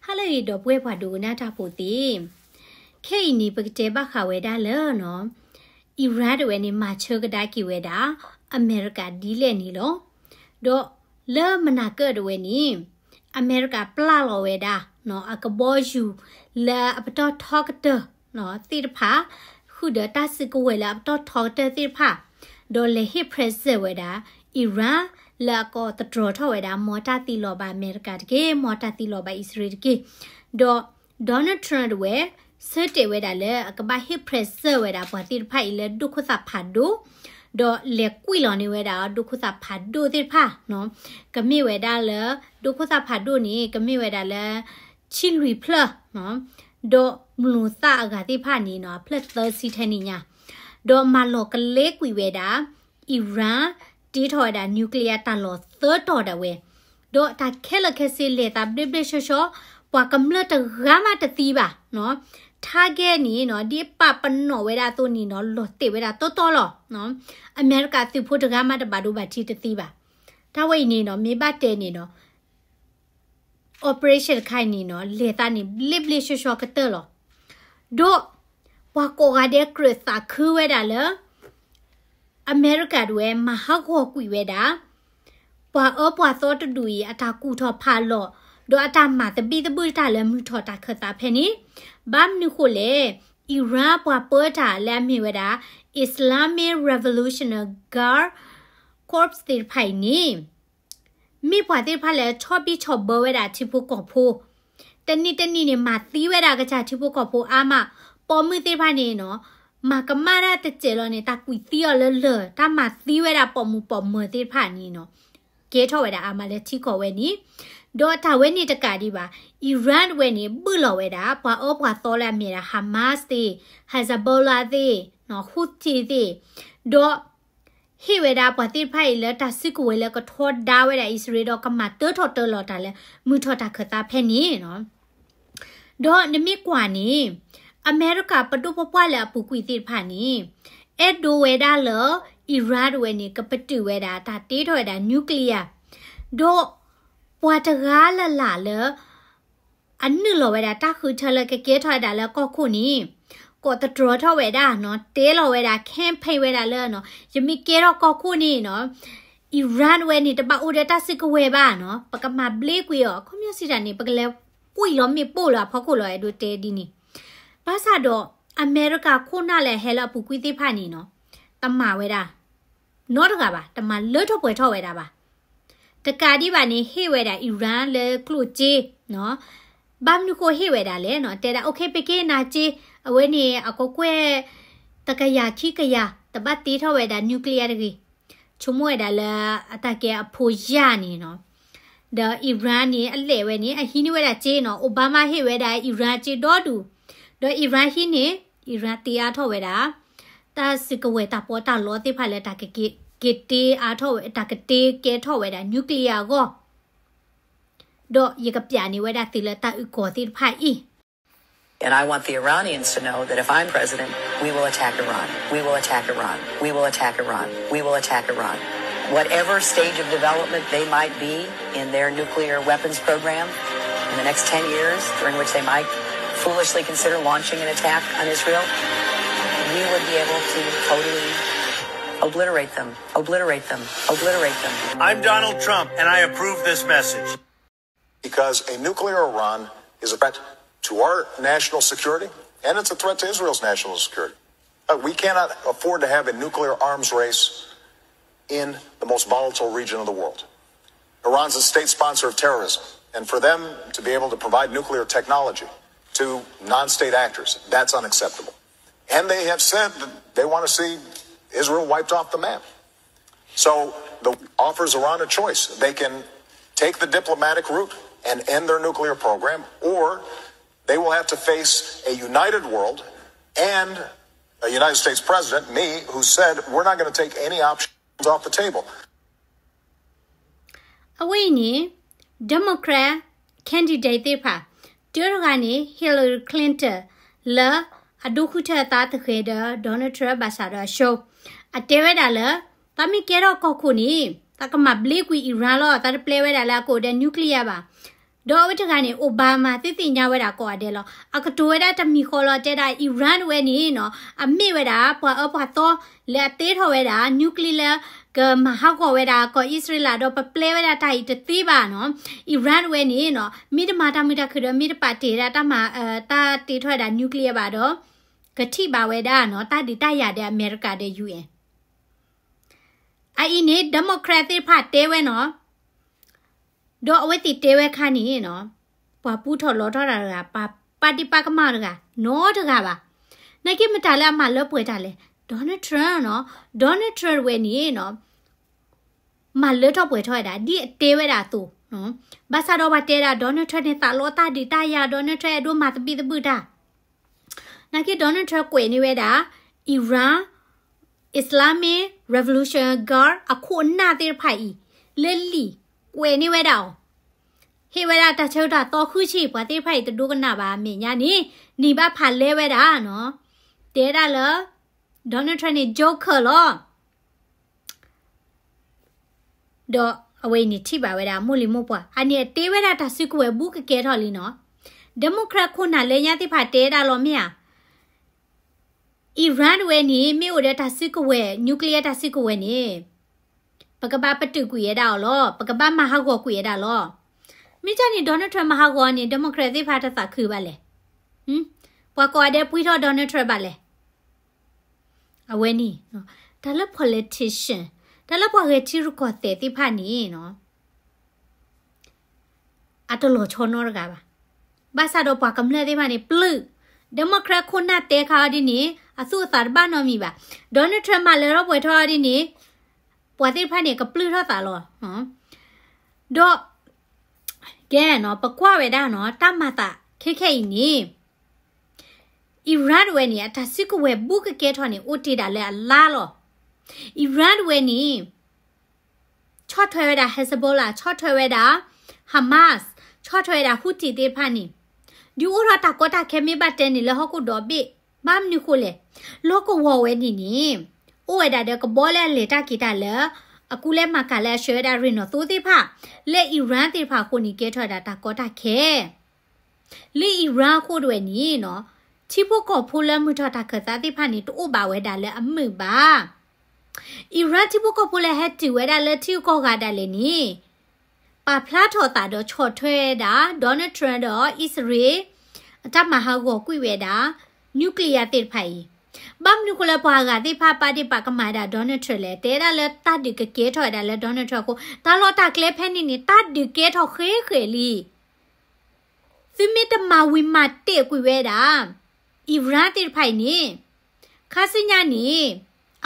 ဟါလၢအဂ့ၤ ဒီပုၢ်ဝဲၢ်ပှၤဒိကနၣ်တၢ်ဖိသ့ၣ်, ခဲအံၤန့ၣ် ပကတဲဘၣ်ဃးဝဲဒၣ်လၢနီၤ, အံရၣ်တဝဲန့ၣ် မၤဆၢကဒါက့ၤဝဲဒၣ် အမဲရကၤဒ်လဲၣ်န့ၣ်လီၤ. ဒီးလၢမနၤကၢၣ်တဝဲန့ၣ် အမဲရကၤပျၢ်လီၤဝဲဒၣ်နီၤ အကဘီယူၤလၢအပတီၢ်ထီကတၢၢ်နီၤ သ့ၣ်တဖၣ်, ဃုာ်ဒီးတၢ်စုကဝဲၤလၢအပတီၢ်ထီကတၢၢ်သ့ၣ်တဖၣ်, ဒီးလဲၤဟ့ၣ် present ဝဲဒၣ် အံရၣ် လၢအကိးသတြီထီၣ်ဝဲဒၣ် မ်တၢ်သံလီၤဘၣ်အမဲရကၤတက့ၢ်, မ်တၢ်သံလီၤဘၣ်အံၣ်စရ့လးတက့ၢ်. ဒီး Donald Trump တဝဲ ဆၢတဲာ်ဝဲဒၣ်လၢအကဘၣ်ဟ့ၣ် present ဝဲဒၣ်ပှၤသ့ၣ်တဖၣ်အံၤလၢဒိၣ်ခိၣ်သးဖးဒိၣ်, ဒီးလဲၤကွံာ်လီၤန့ၢ်ဝဲဒၣ် ဒိၣ်ခိၣ်သးဖးဒိၣ်သ့ၣ်တဖၣ်နီၤ, ကမ့ၢ်ဝဲဒၣ်လၢ ဒိၣ်ခိၣ်သးဖးဒိၣ်န့ၣ် ကမ့ၢ်ဝဲဒၣ်လၢ ဆံလွံၢ်ဖျၢၣ်နီၤ, ဒီးမျိာ်သၣ်အဂၤသ့ၣ်တဖၣ်န့ၣ်နီၤ အဖျၢၣ်သၢဆံထဲန့ၣ်ညါ, ဒီးမၤလီၤကလဲကွံာ်ဝဲဒၣ် အံရၣ် တ့ထီၣ်ဝဲဒၣ် nuclear တၢ်လီၢ်သၢတီၤဒၣ်ဝဲ, ဒီးတၢ်ခဲလၢာ်ခဲဆ့လဲၤသးဘျ့ဘျ့ဆှီဆှီ, ပှၤကမျၢၢ်တဂၤမးတသံဘၣ်နီၤ, target န့ၣ်နီၤ ဒ်အပာ်ပနီၣ်ဝဲဒၣ်အသိးန့ၣ်နီၤ လီၤတဲာ်ဝဲဒၣ်တီတီလီၤ. အမဲရကၤသုးဖိတဂၤမးတဘၣ်ဒိဘၣ်ထံးတသံဘၣ်. တၢ်ဝဲအံၤန့ၣ်နီၤ မ့ၢ်ဘၣ်တဲန့ၣ်နီၤ operation တခါအံၤန့ၣ်နီၤ လဲၤသးန့ၣ်ဘျ့ဘျ့ဆှီဆှီကတၢၢ်လီၤ. ဒီး ပှၤကိးဂၤဒဲးကြၢးသးခုဝဲဒၣ်လၢ အမဲရကၤတဝဲ မၤဟးဂီၤကွံာ်ဝဲဒၣ် ပှၤအၢပှၤသီတဒူၣ်အံၤ အတၢ်ကူၣ်ထီၣ်ဖးလီၤ, ဒီးအတၢ်မၤသဘံၣ်သဘုၣ်တၢ်လၢမုၢ်ထီၣ်တၢ်ခၢၣ်သးဖဲန့ၣ်, ဘၣ်မနုၤဃိလဲၣ်, အံရၣ်ပှၤပၢတၢ်လၢအမ့ၢ်ဝဲဒၣ် Islamic Revolutionary Guard Corps သ့ၣ်တဖၣ်အံၤန့ၣ် မ့ၢ်ပှၤသ့ၣ်တဖၣ်လၢဆီၣ်ဘံၣ်ဆီၣ်ဘၢဝဲဒၣ်ထံဖိကီၢ်ဖိ, တနံၤတနံၤန့ၣ် မၤသံဝဲဒၣ်ကစၢ်ထံဖိကီၢ်ဖိအါမး, ပိာ်မုၣ်သ့ၣ်တဖၣ်န့ၣ်နီၤ မၤကမၣ်တၢ်တစဲးလီၤန့ၣ် တၢ်ကွံာ်သံအီၤလၢလၢၢ်, တၢ်မၤသံဝဲဒၣ်ပိာ်မုၣ်ပိာ်မၢၤသ့ၣ်တဖၣ်န့ၣ်နီၤ ကဲထီၣ်ဝဲဒၣ်အါမးလၢထံကီၢ်ဝဲန့ၣ်, ဒီးတၢ်ဝဲန့ၣ်တကးဒံးဘၣ်, အံရၣ်ဝဲန့ၣ် ဘုၣ်လီၤဝဲဒၣ် ပှၤအၢပှၤသီလၢအမ့ၢ်ဒၣ် Hamas သ့ၣ်, Hezbollah သ့ၣ်, Houthi သ့ၣ်, ဒီး ဟ့ၣ်ဝဲဒၣ်ပှၤသ့ၣ်တဖၣ်အံၤလၢတၢ်စုကဝဲၤလၢကထီဒါဝဲဒၣ်အံၣ်စရ့လးဒီးကမၤတၢထီၣ်တၢလီၤတၢ်လၢ မုၢ်ထီၣ်တၢ်ခၢၣ်သးဖဲန့ၣ်နီၤ. ဒီးနမ့ၢ်ကွၢ်န့ၣ် အမဲရကၤပဒိၣ်ပပှၢ်လၢအပူၤကွံာ်သ့ၣ်တဖၣ်န့ၣ် အဲၣ်ဒိးဝဲဒၣ်လၢ အံရၣ်တဝဲန့ၣ် ကပတုာ်ဝဲဒၣ်တၢ်တ့ထီၣ်ဝဲဒၣ် nuclear, ဒီးပှၤတဂၤလၢ်လၢ်လၢ အနုာ်လီၤဝဲဒၣ်တၢ်ဃုထၢလၢကကဲထီၣ်ဝဲဒၣ်လၢကီၢ်ခိၣ်န့ၣ် ကိးသတြီထီၣ်ဝဲဒၣ်နီၤ, တဲလီၤဝဲဒၣ် campaign ဝဲဒၣ်လၢနီၤ, ယမ့ၢ်ကဲထီၣ်ကီၢ်ခိၣ်န့ၣ်နီၤ အံရၣ်ဝဲန့ၣ် တဘၣ်အိၣ်ဒီးတၢ်စုကဝဲၤဘၣ်နီၤ, ပကမၤဘျ့ကွံာ်အီၤ, ခီပညီစံးတၢ်န့ၣ် ပကလဲၤကွံာ်လီၤမ့ၣ်ပိၢ်လၢအဖီခိၣ်လီၤ, အဲၣ်ဒိးတဲဒ်န့ၣ်. ဘၣ်ဆၣ်ဒီး အမဲရကၤခိၣ်နၢ်လၢအဟဲလၢအပူၤကွံာ်သ့ၣ်တဖၣ်န့ၣ်နီၤ တမၤဝဲဒၣ် နီတဂၤဘၣ်, တမၤလၢထီၣ်ပှဲၤထီၣ်ဝဲဒၣ်ဘၣ်. တကးဒံးဘၣ်န့ၣ် ဟ့ၣ်ဝဲဒၣ်အံရၣ်လၢကျိၣ်စ့နီၤ, ဘၣ်မနုၤဃိဟ့ၣ်ဝဲဒၣ်လဲၣ်နီၤ, တဲဒၣ် okay ပက့ၤနၤစ့, အဝဲန့ၣ် အကကွဲၢ် တကယၤခံကယၤ တဘၣ်တ့ထီၣ်ဝဲဒၣ် nuclear တဂ့ၤ. ဆိကမိၣ်ဝဲဒၣ်လၢအတၢ်ကဲအဖိယာ်န့ၣ်နီၤ, ဒီးအံရၣ်န့ၣ် အလဲၤဝဲန့ၣ် အဟံးန့ၢ်ဝဲဒၣ်စ့နီၤ, Obama ဟ့ၣ်ဝဲဒၣ်အံရၣ်စ့ဒီဒူၣ်, ဒီးအံရၣ်ဟံးန့ၢ်, အံရၣ်တ့အါထီၣ်ဝဲဒၣ် တၢ်စုကဝဲၤတၢ်ပီးတၢ်လီသ့ၣ်တဖၣ်လၢတၢ်ကက့ၤတ့အါထီၣ်ဝဲ, တၢ်ကတ့ကဲထီၣ်ဝဲဒၣ် nuclear အဂီၢ်, ဒီးယကပျးန့ၢ်ဝဲဒၣ်သုလၢတၢ်အုၣ်ကီၤသ့ၣ်တဖၣ်အံၤ And I want the Iranians to know that if I'm president, we will attack Iran. We will attack Iran. We will attack Iran. We will attack Iran. Whatever stage of development they might be in their nuclear weapons program in the next ten years, during which they might foolishly consider launching an attack on Israel, we would be able to totally obliterate them, obliterate them, obliterate them. I'm Donald Trump, and I approve this message. Because a nuclear Iran is a threat to our national security, and it's a threat to Israel's national security. Uh, we cannot afford to have a nuclear arms race in the most volatile region of the world. Iran's a state sponsor of terrorism, and for them to be able to provide nuclear technology to non state actors, that's unacceptable. And they have said that they want to see Israel wiped off the map. So the offers Iran a choice. They can take the diplomatic route and end their nuclear program, or they will have to face a united world and a United States president, me, who said we're not going to take any options off the table. အဝဲအံၤန့ၣ် Democrat candidate သ့ၣ်တဖၣ် တၢတဂၤန့ၣ် Hillary Clinton လၢအဒိဃုထၢအသးသဃဲၤဒီး Donald Trump ဘၣ်ဆၣ်ဒီးအ show အတဲဝဲဒၣ်လၢ သးမ့ၢ်ကဲထီၣ်ကီၢ်ခိၣ်န့ၣ် သးကမၤဘျ့ကွံာ် Iran လီၤ, သးတပျဲဝဲဒၣ်လၢအကအိၣ်ဒီး nuclear ဘၣ်. ဒီးအဝဲတဂၤန့ၣ် Obama သုသ့ၣ်ညါဝဲဒၣ်ကိးဂၤဒဲးလီၤ. အကတိၤဝဲဒၣ်တမံၤဃီလီၤ တဲဒၣ် Iran ဝဲန့ၣ်နီၤ အမ့ၢ်ဝဲဒၣ် ပှၤအၢပှၤသီ လၢအတ့ထီၣ်ဝဲဒၣ် nuclear လၢ ကမၤဟးဂီၤဝဲဒၣ်ကီၢ်အံၣ်စရ့လး ဒီးပပျဲဝဲဒၣ်တၢ်အံၤတသ့ဘၣ်နီၤ. Iran ဝဲန့ၣ်နီၤ မ့ၢ်တမၤတၢ်မုာ်တၢ်ခုၣ်ဒီး မ့ၢ်တပာ်တ့ၢ်ဒၣ်တၢ်မၤ တၢ်တ့ထီၣ်ဝဲဒၣ် nuclear ဘၣ်ဒီး ကထံၣ်ဘၣ်ဝဲဒၣ်နီၤ တၢ်ဒုးတၢ်ယၤဒီးအမဲရကၤဒီး ယူဢ့ၣ် အအံၤန့ၣ် Democrat သ့ၣ်တဖၣ်တဲဝဲနီၤ, ဒီးအဝဲသ့ၣ်တဲဝဲခါန့ၣ်နီၤ, ပှၤပူထီၣ်လီၤထီၣ်တၢ်တဂၤ, ပှၤပာ်ဒ့ၣ်ပာ်ကမၣ်တဂၤ, နီတဂၤဘၣ်. နာ်က့မတၤလၢအမၤလၢပှဲၤတၢ်လဲၣ်, Donald Trump နီၤ, Donald Trump ဝဲန့ၣ်နီၤ မၤလၢထီၣ်ပှဲၤထီၣ်ဝဲဒၣ် ဒ်အတဲဝဲဒၣ်အသိး, ဘၣ်ဆၣ်ဒီးပှၤတဲဒၣ် Donald Trump န့ၣ် သးလီတၢ်ဒုးတၢ်ယၤ, Donald Trump အဲၣ်ဒိးမၤသဘံၣ်သဘုၣ်တၢ် နာ်က့ Donald Trump ကွဲးန့ၢ်ဝဲဒၣ် Iran Islamic Revolution Guard အခိၣ်အနၢ်သ့ၣ်တဖၣ်အံၤ လၢလံာ်ကွဲးန့ၢ်ဝဲဒၣ်အီၤ, ဟ့ၣ်ဝဲဒၣ်တၢ်ဆၢကတီၢ်သီဃုဆံ ပှၤသ့ၣ်တဖၣ်အံၤတဒိကနၣ်ဘၣ်အမဲာ်ညါန့ၣ် န့ၢ်ဘၣ်ဖးလဲဝဲဒၣ်နီၤ, တဲဒၣ်လၢ Donald Trump န့ၣ် joker လီၤ. ဒီးအဝဲအံၤန့ၣ်ထံၣ်ဘၣ်ဝဲဒၣ် မိၢ်လံၤမိၢ်ပှၢ် အန့ၣ်အတ့ဝဲဒၣ်တၢ်စုကဝဲၤဘူးကကဲထီၣ်လံနီၤ. Democrat ခိၣ်နၢ်လၢညါသ့ၣ်တဖၣ်တဲဒၣ်လီၤမ့ၢ်ဧါ, Iran ဝဲန့ၣ် မ့ၢ်အိၣ်ဒီးတၢ်စုကဝဲၤ nuclear တၢ်စုကဝဲၤန့ၣ် ပကဘၣ်ပတုာ်ကွံာ်ဝဲဒၣ်အီၤလီၤ, ပကဘၣ်မၤဟးဂီၤကွံာ်ဝဲဒၣ်လီၤ. မ့ၢ်ကန့ၣ် Donald Trump မၤဟးဂီၤန့ၣ် Democrat သ့ၣ်တဖၣ်တသးခုဘၣ်လဲၣ်, ပှၤကိးဂၤဒဲးပှံထီၣ် Donald Trump ဘၣ်လဲၣ်. အဝဲန့ၣ် တၢ်လၢ politician တၢ်လၢပှၤဂဲၤထံရူၢ်ကီၢ်သဲးသ့ၣ်တဖၣ်န့ၣ်နီၤ အတလီၤဆီနီတဂၤဘၣ်. ဘၣ်ဆၣ်ဒီးပှၤကမျၢၢ်သ့ၣ်တဖၣ်န့ၣ် ပျုၢ် Democrat ခိၣ်နၢ်တဲခါအီၤဒ်န့ၣ် အသူၣ်အသးတဘၣ်နီတမံၤဘၣ်. Donald Trump မၤလၢထီၣ်ပှဲၤထီၣ်အီၤဒ်န့ၣ် ပှၤသ့ၣ်တဖၣ်န့ၣ် ကပျုၢ်ထီၣ်သးလီၤ. ဒီး ကဲနီၤ ပကွၢ်ဝဲဒၣ်နီၤ တၢ်မၤသးခဲခဲအံၤန့ၣ် Iran ဝဲန့ၣ် အတၢ်စုကဝဲၤဘူးကကဲထီၣ်န့ၣ် အိၣ်တ့ၢ်ဒၣ်လၢအလါလီၤ. Iran ဝဲန့ၣ် ဆီၣ်ထွဲဝဲဒၣ် Hezbollah, ဆီၣ်ထွဲဝဲဒၣ် Hamas, ဆီၣ်ထွဲဝဲဒၣ် Houthi သ့ၣ်တဖၣ်န့ၣ် ဒုးအိၣ်ထီၣ်တၢ်ကီတၢ်ခဲမ့ၢ်ဘၣ်တဲန့ၣ် လၢဟီၣ်ခိၣ်ဒီဘ့ၣ် ဘၣ်မနုၤဃိလဲၣ်. လီၢ်ကဝီၤဝဲန့ၣ်န့ၣ် အိၣ်ဝဲဒၣ်ဒီးကဘီလၢအလဲၤတၢ်က့ၤတၢ်လၢ အကူလဲၤမၤကၤလၢအဆှၢဝဲဒၣ်ရ့ၣ်နီၣ်သိသ့ၣ်တဖၣ် လၢ Iran သ့ၣ်တဖၣ်အဃိန့ၣ် ကဲထီၣ်ဝဲဒၣ်တၢ်ကီတၢ်ခဲ လၢ Iran အဃိတဝဲန့ၣ်နီၤ ထံဖိကီၢ်ဖိလၢမုၢ်ထီၣ်တၢ်ခၢၣ်သးသ့ၣ်တဖၣ်န့ၣ် တအိၣ်ဘၣ်ဝဲဒၣ်လၢအမုာ်ဘၣ်. Iran ထံဖိကီၢ်ဖိလၢဟဲတုၤဝဲဒၣ်လၢထံဂုၤကီၢ်ဂၤဒၣ်လဲာ်န့ၣ် ပာ်ဖျါထီၣ်သးဒီးဆီၣ်ထွဲဝဲဒၣ် Donald Trump ဒီးအံၣ်စရ့လး အတၢ်မၤဟးဂီၤကွံာ်ဝဲဒၣ် nuclear သ့ၣ်တဖၣ်အံၤ ဘၣ်မနုၤဃိလၢပှၤဂၤသ့ၣ်တဖၣ်ပာ်ဒ့ၣ်ပာ်ကမၣ်ဝဲဒၣ် Donald Trump လဲၣ်, တဲဒၣ်လၢတၢ်ဒုးကကဲထီၣ်ဝဲဒၣ်လၢ Donald Trump အဃိ တၢ်လီၢ်တၢ်ကျဲဖဲန့ၣ်န့ၣ် တၢ်ဒုးကဲထီၣ်ဃဲဃဲလံ. သုမ့ၢ်တမၤဝံၤမၤတ့ၢ်ကွံာ်ဝဲဒၣ် Iran သ့ၣ်တဖၣ်အံၤန့ၣ် ခါဆူညါန့ၣ်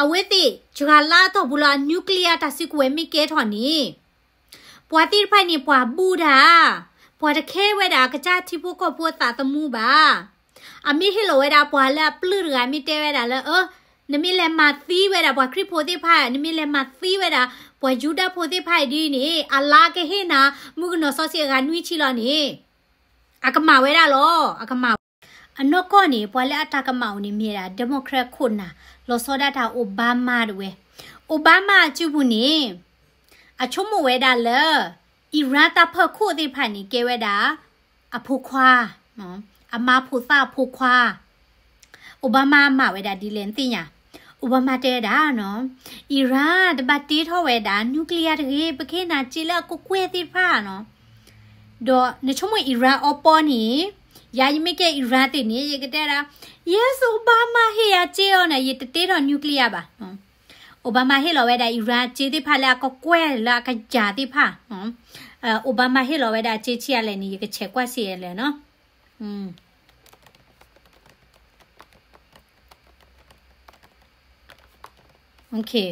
အဝဲသ့ၣ် စှၤလါအတီၢ်ပူၤလီၤ nuclear တၢ်စုကဝဲၤမ့ၢ်ကဲထီၣ်န့ၣ် ပှၤသ့ၣ်တဖၣ်န့ၣ် ပှၤဘူးတၢ်, ပှၤတခဲဝဲဒၣ်အကစၢ်ထံဖိကီၢ်ဖိအသးသမူဘၣ်. အမ့ၢ်ဟ့ၣ်လီၤဝဲဒၣ်ပှၤလၢအပျုၢ်တဂၤမ့ၢ်တဲဝဲဒၣ်လၢ အၢ နမ့ၢ်လဲၤမၤသံဝဲဒၣ်ပှၤခရံာ်ဖိသ့ၣ်တဖၣ်, နမ့ၢ်လဲၤမၤသံဝဲဒၣ် ပှၤယူဒၤဖိသ့ၣ်တဖၣ်အံၤဒ်န့ၣ် အလါကဟ့ၣ်နၤ မုၣ်ကနီၤစီဆှံအဂၤနွံဆံလီၤန့ၣ် အကမၣ်ဝဲဒၣ်လီၤ, အကမၣ်ဝဲ. အနီၢ်ကီၢ်န့ၣ် ပှၤလၢအတၢ်ကမၣ်အိၣ်န့ၣ်မ့ၢ်ဒၣ် Democrat ခိၣ်နၢ် လီၤဆီဒၣ်တၢ် Obama တဝဲ. Obama အစုပူၤန့ၣ် အဆိကမိၣ်ဝဲဒၣ်လၢ Iran တၢ်ဖီခိၣ်သ့ၣ်တဖၣ်န့ၣ် ကဲဝဲဒၣ် အဖိခွါ, အမါဖိသၣ်အဖိခွါ Obama မၤဝဲဒၣ်ဒ်လဲၣ်နသ့ၣ်ညါ. Obama တဲဝဲဒၣ်နီၤ Iran တဘၣ်တ့ထီၣ်ဝဲဒၣ် nuclear တဂ့ၤ, ပကဟ့ၣ်နၤစ့လၢအကကွဲၢ်သ့ၣ်တဖၣ်နီၤ. ဒီးနဆိကမိၣ် Iran အီပီန့ၣ် ယၤယမ့ၢ်ကဲ Iran သ့ၣ်န့ၣ် ယကတဲဒၣ် yes Obama ဟ့ၣ်ယၤစ့အီၤန့ၣ် ယတတ့ထီၣ် nuclear ဘၣ်. Obama ဟ့ၣ်လီၤဝဲဒၣ် Iran အစ့သ့ၣ်တဖၣ်လၢအကကွဲၢ်လၢအကယၤသ့ၣ်တဖၣ် Obama ဟ့ၣ်လီၤဝဲဒၣ်အစ့ဆံးအါလဲၣ်န့ၣ် ယကဆဲးကွၢ်ဆံးအါလဲၣ်နီၤ. Okay.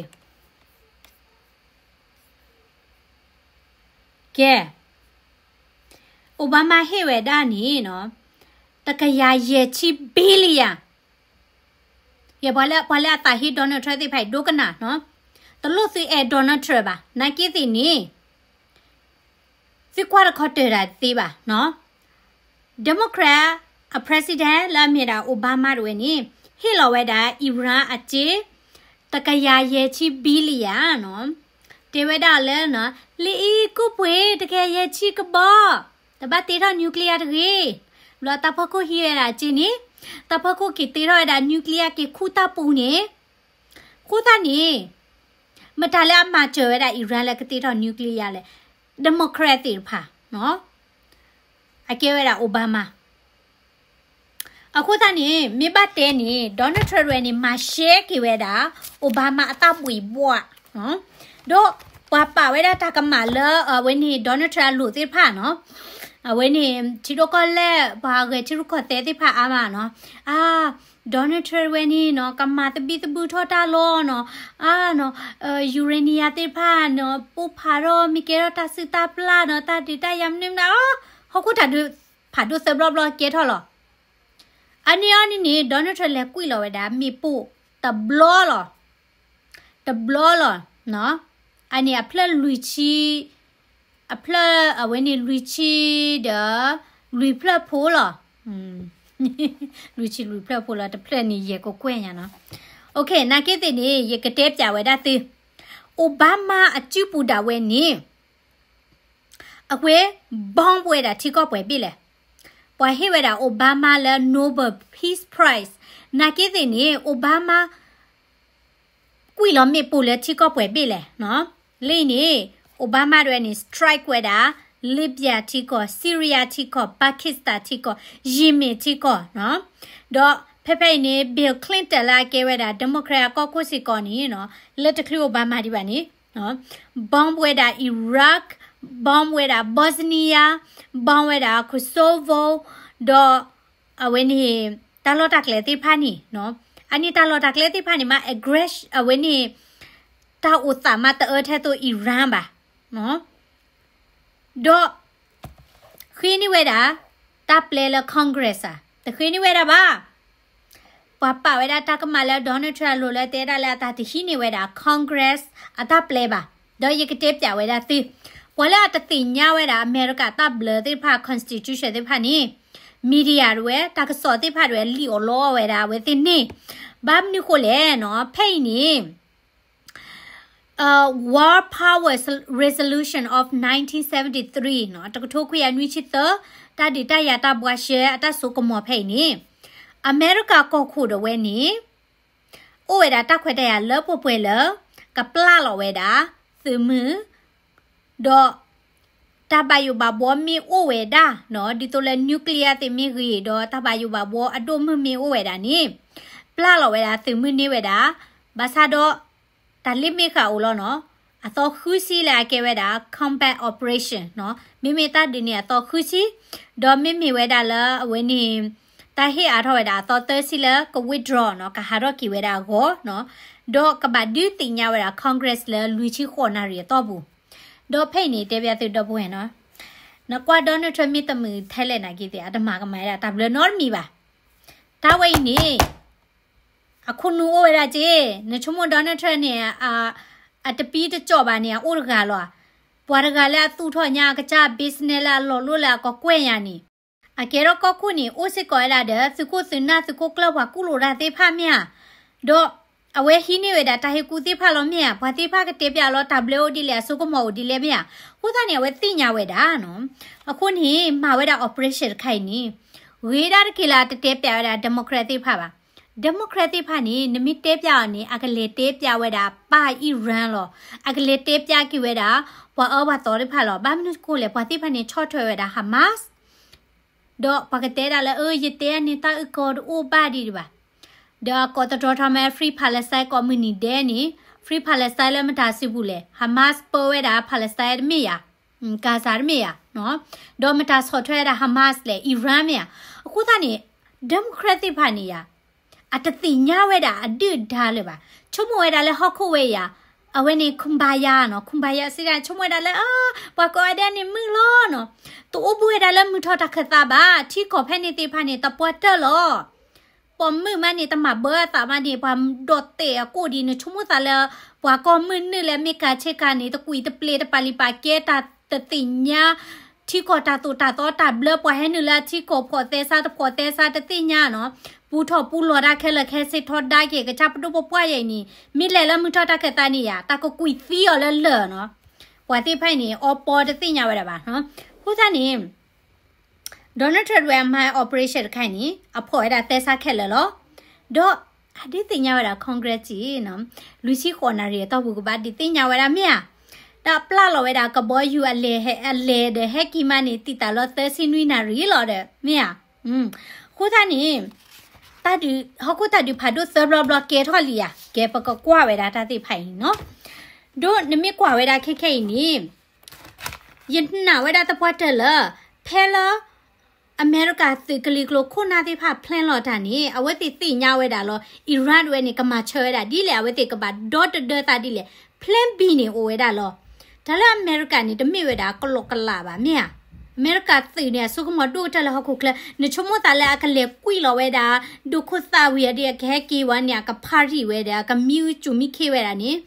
ကဲ, Obama ဟ့ၣ်ဝဲဒၣ်န့ၣ်နီၤ တကယၤယဲၢ်ဆံ billion. ယဲ ပှၤလၢ ပှၤလၢအသးဟ့ Donald Trump သ့ၣ်တဖၣ်အံၤ ဒိကနၣ်နီၤ, တလိၣ်သုအဲၣ် Donald Trump ဘၣ်. နာ်က့သ့ၣ်န့ၣ် သုကွၢ်တခီတၢၢ်တၢ်တသ့ဘၣ်နီၤ. Democrat အ president လၢအမ့ၢ်ဒၣ် Obama တဝဲန့ၣ် ဟ့ၣ်လီၤဝဲဒၣ် Iran အစ့ တကယၤယဲၢ်ဆံ billion နီၤ. တဲဝဲဒၣ်လၢ လံာ်အံၤကူၣ်ပှ့ၤ တကယၤယဲၢ်ဆံကဘီ တဘၣ်တ့ထီၣ် nuclear တဂ့ၤ. ဘျီတၢ်ဖီခိၣ်ဟံးဝဲဒၣ်က့န့ၣ်, တၢ်ဖီခိၣ်က့ၤတ့ထီၣ်ဝဲဒၣ် nuclear က့ၤခူၣ်တၢ်ပူၤန့ၣ်, ဃိသတးန့ၣ် မတၤလၢအမၤစၢၤဝဲဒၣ် Iran လၢကတ့ထီၣ် nuclear လဲၣ်. Democrat သ့ၣ်တဖၣ်, အကဲဝဲဒၣ် Obama. အဃိသတးန့ၣ် မ့ၢ်ဘၣ်တဲန့ၣ် Donald Trump ဝဲန့ၣ် မၤရှဲက့ၤဝဲဒၣ် Obama အတၢ်ဘှံးဘှီး, ဒီးပှၤပာ်ဝဲဒၣ်တၢ်ကမၣ်လၢအဝဲန့ၣ် Donald Trump အလိၤသ့ၣ်တဖၣ်နီၤ, အဝဲန့ၣ် ထံဒိၣ်ကီၢ်လဲၢ် ပှၤဂဲၤထံရူၢ်ကီၢ်သဲးသ့ၣ်တဖၣ်အါမးနီၤ, အါ Donald Trump ဝဲန့ၣ်နီၤ ကမၤသဘံၣ်သဘုၣ်ထီၣ်တၢ်လီၤနီၤ, အါနီၤ uranium သ့ၣ်တဖၣ်နီၤ ပိၢ်ဖးထီၣ် မ့ၢ်ကဲထီၣ်တၢ်စုၣ်တၢ်ပျၢ်နီၤ တၢ်ဒုးတၢ်ယၤမနုၤမနုၤအီၤ, ဟီၣ်ခိၣ်တၢ်ဒုးဖးဒိၣ်သၢဘျီဘျီကဲထီၣ်လီၤ. အန့ၣ်အီၤန့ၣ်န့ၣ် Donald Trump လဲၤကွံာ်လီၤဝဲဒၣ် မ့ၣ်ပိၢ်တဘျီလီၤ, တဘျီလီၤ, အန့ၣ်အဖျၢၣ်လွံၢ်ဆံ, အဖျၢၣ်အဝဲန့ၣ်လွံၢ်ဆံဒီး လွံၢ်ဖျၢၣ်ဖိလီၤ. လွံၢ်ဆံလွံၢ်ဖျၢၣ်ဖိလီၤ တဖျၢၣ်န့ၣ် ယဲၢ်ကကွဲၢ်ညါနီၤ. နာ်က့သ့ၣ်န့ၣ် ယကတဲပၠးဝဲဒၣ်သု, Obama အစုပူၤဒၣ်ဝဲန့ၣ် အဝဲ bomb ဝဲဒၣ်ထံကီၢ်ပှဲၤဘ့ၣ်လဲၣ်. ပှၤဟ့ၣ်ဝဲဒၣ် Obama လၢ Nobel Peace Prize, နာ်က့သ့ၣ်န့ၣ် Obama ကွံာ်လီၤမ့ၣ်ပိၢ်လၢထံကီၢ်ပှဲၤဘ့ၣ်လဲၣ်. လၢအံၤန့ၣ် Obama ဒၣ်ဝဲန့ၣ် strike ဝဲဒၣ် Libya ထံကီၢ်, Syria ထံကီၢ်, Pakistan ထံကီၢ်, Yemen ထံကီၢ်, ဒီးဖဲဖဲအံၤန့ၣ် Bill Clinton လၢအကဲဝဲဒၣ် Democrat အကီၢ်ခိၣ်စ့ၢ်ကီးန့ၣ် လၢတချုး Obama ဒံးဘၣ်န့ၣ် bomb ဝဲဒၣ် Iraq, bomb ဝဲဒၣ် Bosnia, bomb ဝဲဒၣ် Kosovo, ဒီးအဝဲန့ၣ် တၢ်လီၢ်တၢ်ကျဲသ့ၣ်တဖၣ်န့ၣ်, အန့ၣ်တၢ်လီၢ်တၢ်ကျဲသ့ၣ်တဖၣ်န့ၣ်မး aggression အဝဲန့ၣ် တၢ်အိၣ်သးမးတအၢထဲသိး Iran ဘၣ်. ဒီး ဃ့န့ၢ်ဝဲဒၣ် တၢ်ပျဲလၢ Congress ဧါ, တဃ့န့ၢ်ဝဲဒၣ်ဘၣ်. ပှၤပာ်ဝဲဒၣ်တၢ်ကမၣ်လၢ Donald Trump အလိၤလၢတဲဒၣ်လၢအတၢ်တဟံးန့ၢ်ဝဲဒၣ် Congress အတၢ်ပျဲဘၣ်. ဒီးယကတဲပၠးဝဲဒၣ်သု, ပှၤလၢအတသ့ၣ်ညါဝဲဒၣ် အမဲရကၤတၢ်ဘျၢသ့ၣ်တဖၣ် constitution သ့ၣ်တဖၣ်န့ၣ် media ဒၣ်ဝဲ တၢ်ကစီၣ်သ့ၣ်တဖၣ်ဒၣ်ဝဲ လံၣ်အီၤလီအီၤဝဲဒၣ်အဝဲသ့ၣ်န့ၣ်, ဘၣ်မနုၤဃိလဲၣ်နီၤ, ဖဲအံၤန့ၣ် War Powers Resolution of nineteen seventy-three နီၤ, တကထိခွံကယၤနွံဆံသၢ, တၢ်ဒုးတၢ်ယၤတၢ်ဘှါရှဲအတၢ်စိကမီၤဖဲအံၤန့ၣ်, အမဲရကၤကီၢ်ခိၣ်ဒၣ်ဝဲန့ၣ် အိၣ်ဝဲဒၣ်တၢ်ခွဲးတၢ်ယာ်လၢပှဲၤပှဲၤလၢ ကပျၢ်လီၤဝဲဒၣ် သုးမုၢ် ဒီး တၢ်ဘၣ်ယိၣ်ဘၣ်ဘှီမ့ၢ်အိၣ်ဝဲဒၣ်နီၤ, ဒ်သိးလၢ nuclear သ့ၣ်မ့ၢ်ဂ့ၤ ဒီးတၢ်ဘၣ်ယိၣ်ဘၣ်ဘှီအဒိၣ်မုၢ်မ့ၢ်အိၣ်ဝဲဒၣ်န့ၣ်, ပျၢ်လီၤဝဲဒၣ်သုးမုၢ်န့ၢ်ဝဲဒၣ်, ဘၣ်ဆၣ်ဒီး တၢ်လ့ၣ်မ့ၢ်ဃာ်အိၣ်လီၤနီၤ, အသီဃုဆံလၢအကဲဝဲဒၣ် combat operation နီၤ, မ့မ့ၢ်တၢ်ဒုးန့ၣ်အသီဃုဆံ, ဒီးမ့မ့ၢ်ဝဲဒၣ်လၢအဝဲန့ၣ် တၢ်ဟ့ၣ်အါထီၣ်ဝဲဒၣ်အသီသၢဆံလၢက withdraw နီၤ, ကဟးထီၣ်က့ၤဝဲဒၣ်အဂီၢ်နီၤ, ဒီးကဘၣ်ဒုးသ့ၣ်ညါဝဲဒၣ် Congress လၢလွံၢ်ဆံဃိးနၣ်ရံၣ်အတီၢ်ပူၤ, ဒီးဖဲအံၤန့ၣ် တဲဘၣ်သုဒီပုၢ်ဝဲၢ်နီၤ, နကွၢ် Donald Trump မ့ၢ်တမုာ်ထဲလဲၣ်နာ်က့သ့ၣ် အတမၤကမၤဒၣ်တၢ်ဘျၢနီတမံၤဘၣ်. တၢ်ဝဲအံၤန့ၣ် အခိၣ်နူာ်အိၣ်ဝဲဒၣ်က့, နဆိကမိၣ် Donald Trump န့ၣ် အတပံတကၠီၣ်ဘၣ်န့ၣ် အအိၣ်တဂၤလီၤ. ပှၤတဂၤလၢအသူၣ်ထီၣ်ညါအကစၢ် business လၢအလီၤလိၣ်လၢအကီၢ်ကွဲၢ်ညါန့ၣ်, အကဲထီၣ်ကီၢ်ခိၣ်န့ၣ် အိၣ်စ့ၢ်ကီးဝဲဒၣ်ဒီး သုးခိၣ်သုးနၢ်သုးခိၣ်ကျၢၢ်ပှၤကူၣ်လိာ်တၢ်သ့ၣ်တဖၣ်မ့ၢ်ဧါ, ဒီးအဝဲဟံးန့ၢ်ဝဲဒၣ်တၢ်ဟ့ၣ်ကူၣ်သ့ၣ်တဖၣ်လီၤမ့ၢ်ဧါ, ပှၤသ့ၣ်တဖၣ်ကတဲပၠးလီၤတၢ်ဘျၢအိၣ်ဒ်လဲၣ် အစိကမီၤအိၣ်ဒ်လဲၣ်မ့ၢ်ဧါ, အဃိသတးန့ၣ် အဝဲသ့ၣ်ညါဝဲဒၣ်နီၤ. အဃိန့ၣ် မၤဝဲဒၣ် operation တခါအံၤန့ၣ် ဂ့ၤဒၣ်တက့ၢ်လၢတတဲပၠးဝဲဒၣ် Democrat သ့ၣ်တဖၣ်ဘၣ်. Democrat သ့ၣ်တဖၣ်န့ၣ် နမ့ၢ်တဲပၠးအီၤန့ၣ် အကလဲၤတဲပၠးဝဲဒၣ်ပၢ် Iran လီၤ. အကလဲၤတဲပၠးက့ၤဝဲဒၣ် ပှၤအၢပှၤသီသ့ၣ်တဖၣ်လီၤ. ဘၣ်မနုၤဃိလဲၣ် ပှၤသ့ၣ်တဖၣ်န့ၣ် ဆီၣ်ထွဲဝဲဒၣ် Hamas ဒီးပှၤကတဲဒၣ်လၢ အၢ ယတဲန့ၣ် တၢ်အုၣ်ကီၤတအိၣ်ဘၣ်ဒံးဒံးဘၣ်. ဒီးကိးတတြီထီၣ်မး Free Palestine ကိးမုၢ်နံၤဒဲးန့ၣ် Free Palestine လၢမတၤစုပူၤလဲၣ်, Hamas ပၢဝဲဒၣ် Palestine တမ့ၢ်ယၤ, Gaza တမ့ၢ်ယၤ, ဒီးမတၤဆီၣ်ထွဲဝဲဒၣ် Hamas လဲၣ်, Iran မ့ၢ်ဧါ. အဃိသတးန့ၣ် Democrat သ့ၣ်တဖၣ်န့ၣ်ယၤ အတသ့ၣ်ညါဝဲဒၣ်အဒုၣ်အဒါလၢၤဘၣ်. ဆိကမိၣ်ဝဲဒၣ်လၢဟီၣ်ခိၣ်ဝဲယၤ, အဝဲန့ၣ် Kumbaya နီၤ, Kumbaya စံးဒၣ် ဆိကမိၣ်ဝဲဒၣ်လၢ ပှၤကိးဂၤဒဲးန့ၣ်မုာ်လီၤနီၤ, တအိၣ်ဘူးဝဲဒၣ်လၢမုၢ်ထီၣ်တၢ်ခၢၣ်သးဘၣ်, ထံကီၢ်ဖဲန့ၣ်သ့ၣ်တဖၣ်န့ၣ် တပှၢ်တၢၢ်လီၤ. ပိာ်မုၣ်မးန့ၣ် တမၤဘၢအသးမးန့ၣ် ပှၤဒိးတဲာ်အကိၣ်ဒံး နဆိကမိၣ်သးလၢ ပှၤကိးမုၢ်နုာ်လၢမ့ၢ်ကၤဆ့ကၤန့ၣ် တကွံာ်တပျ့ၤတပာ်လံာ်ပာ်ကဲ တၢ်တသ့ၣ်ညါ ထံကီၢ်တၢ်သိၣ်တၢ်သီတၢ်ဘျၢ ပှၤဟဲနုာ်လၢအထံကီၢ်ဖီၣ်သဲစးတဖီၣ်သဲစးတသ့ၣ်ညါနီၤ, ပူထီၣ်ပူလီၤတၢ်ခဲလၢာ်ခဲဆ့ထီဒါက့ၤ ကစၢ်ပဒိၣ်ပပှၢ်ယဲအံၤန့ၣ် မ့ၢ်လဲၤလၢမုၢ်ထီၣ်တၢ်ခၢၣ်သးန့ၣ်ယၤ တၢ်ကကွံာ်သံအီၤလၢလၢၢ်နီၤ, ပှၤသ့ၣ်တဖၣ်အံၤန့ၣ် အီပီတသ့ၣ်ညါဝဲဒၣ်ဘၣ်နီၤ, အဃိသတးန့ၣ် Donald Trump ဝဲအမၤ operation တခါအံၤန့ၣ် အဖီၣ်ဝဲဒၣ်သဲစးခဲလၢာ်လီၤ. ဒီးအဒုးသ့ၣ်ညါဝဲဒၣ် Congress နီၤ လွံၢ်ဆံဃိးနၣ်ရံၣ်အတီၢ်ပူၤကဘၣ်ဒုးသ့ၣ်ညါဝဲဒၣ်မ့ၢ်ဧါ. ဒီးပျၢ်လီၤဝဲဒၣ်ကဘီယူၤအလဲၤ အလဲၤဒီးဟဲက့ၤမးန့ၣ် တံာ်တာ်လီၤသၢဆံနွံနၣ်ရံၣ်လီၤဒီး မ့ၢ်ဧါ. အဃိသတးန့ၣ် တၢ်ဒုး ဟီၣ်ခိၣ်တၢ်ဒုးဖးဒိၣ်သၢဘျီဘျီကဲထီၣ်လံဧါ. ကဲ ပကကွၢ်ဝဲဒၣ်တၢ်သ့ၣ်တဖၣ်အံၤနီၤ. ဒီးနမ့ၢ်ကွၢ်ဝဲဒၣ်ခဲခဲအံၤန့ၣ် ယနာ်ဝဲဒၣ်သပှၢ်တၢၢ်လၢ ဖဲလၢ အမဲရကၤသုးကလံၤကျိၤခိၣ်နၢ်သ့ၣ်တဖၣ် plan လီၤတၢ်န့ၣ် အဝဲသ့ၣ်သ့ၣ်ညါဝဲဒၣ်လီၤ. Iran တဝဲန့ၣ် ကမၤဆၢဝဲဒၣ်ဒ်လဲၣ် အဝဲသ့ၣ်ကဘၣ်ဒီတဒၢသးဒ်လဲၣ် plan B န့ၣ် အိၣ်ဝဲဒၣ်လီၤ. တၢ်လၢအမဲရကၤန့ၣ် တမ့ၢ်ဝဲဒၣ်ကလီကလးဘၣ် မ့ၢ်ဧါ. အမဲရကၤသုးန့ၣ် အစိကမီၤဒိၣ်ကတၢၢ်လၢဟီၣ်ခိၣ်ချၢ နဆိကမိၣ်သးလၢအကလဲၤကွံာ်လီၤဝဲဒၣ် ဒိးခိၣ်သးဝံၤအဒံးအကဟဲက့ၤဝဲန့ၣ် အကဖးရံၣ်ဝဲဒီး အကမံအူစူၤမံခ့ဝဲဒၣ်န့ၣ်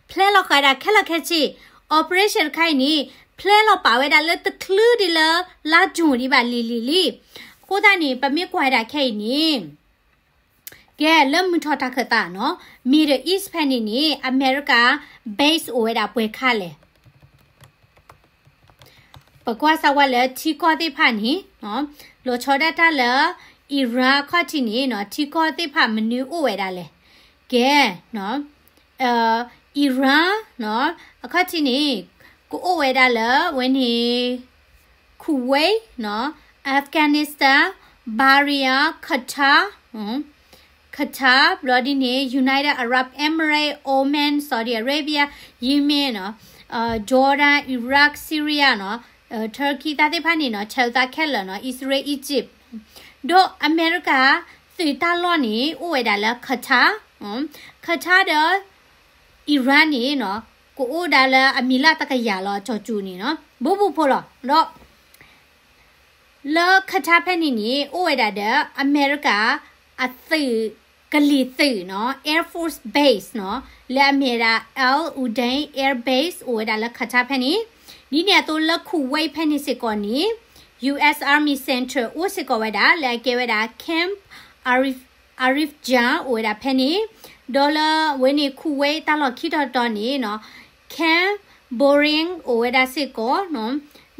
plan လီၤဃာ်ဒၣ်ခဲလၢာ်ခဲဆ့ operation တခါအံၤန့ၣ် plan လီၤပာ်ဝဲဒၣ်လၢတချုးဒ်လၢ လါယူၤဒံးဘၣ်လံၤလံၤလံၤ. အဃိသတးန့ၣ် ပမ့ၢ်ကွၢ်ဝဲဒၣ်ခဲအံၤန့ၣ် ကဲ လၢမုၢ်ထီၣ်တၢ်ခၢၣ်သးနီၤ Middle East ဖဲန့ၣ်န့ၣ် အမဲရကၤ base အိၣ်ဝဲဒၣ်ပှဲၤခါလဲၣ်. ပကွၢ်စၢ်ဝဲလၢထံကီၢ်သ့ၣ်တဖၣ်န့ၣ် လီၤဆီဒၣ်တၢ်လၢ Iran အခီၣ်ထံးန့ၣ်နီၤ ထံကီၢ်သ့ၣ်တဖၣ်မနုၤအိၣ်ဝဲဒၣ်လဲၣ်. ကဲ Iran အခီၣ်ထံးန့ၣ် ကအိၣ်ဝဲဒၣ်လၢဝဲန့ၣ် Kuwait နီၤ Afghanistan, Bahrain, Qatar, Qatar ဘျီဒ်န့ၣ် United Arab Emirates, Oman, Saudi Arabia, Yemen နီၤ Jordan, Iraq, Syria နီၤ Turkey တၢ်သ့ၣ်တဖၣ်န့ၣ်နီၤ ဆဲးသးခဲလၢာ်နီၤ Israel, Egypt ဒီးအမဲရကၤသုးတၢ်လီၢ်န့ၣ် အိၣ်ဝဲဒၣ်လၢ Qatar, Qatar ဒီး Iran န့ၣ်နီၤ ကအိၣ်ဒၣ်လၢအမံၤလၢတကယၤလီၤ ကၠီၤစူၤန့ၣ်နီၤ ဘူးဘူးဖိလီၤ. ဒီး လၢ Qatar ဖဲန့ၣ်န့ၣ် အိၣ်ဝဲဒၣ်ဒီး အမဲရကၤအသုးကလံၤသုးနီၤ Air Force Base နီၤ လၢအမ့ၢ်ဝဲဒၣ် Al Udeid Air Base အိၣ်ဝဲဒၣ်လၢ Qatar ဖဲန့ၣ် ဒ်န့ၣ်အသိးလၢ Kuwait ဖဲန့ၣ်စ့ၢ်ကီးန့ၣ် US Army Center အိၣ်စ့ၢ်ကီးဝဲဒၣ် လၢအကဲဝဲဒၣ် Camp Arif Arif Jan အိၣ်ဝဲဒၣ်ဖဲန့ၣ် ဒီးလၢဝဲန့ၣ် Kuwait တၢ်လီၢ်ခံတီၤတီၤန့ၣ်နီၤ Camp Boring အိၣ်ဝဲဒၣ်စ့ၢ်ကီးနီၤ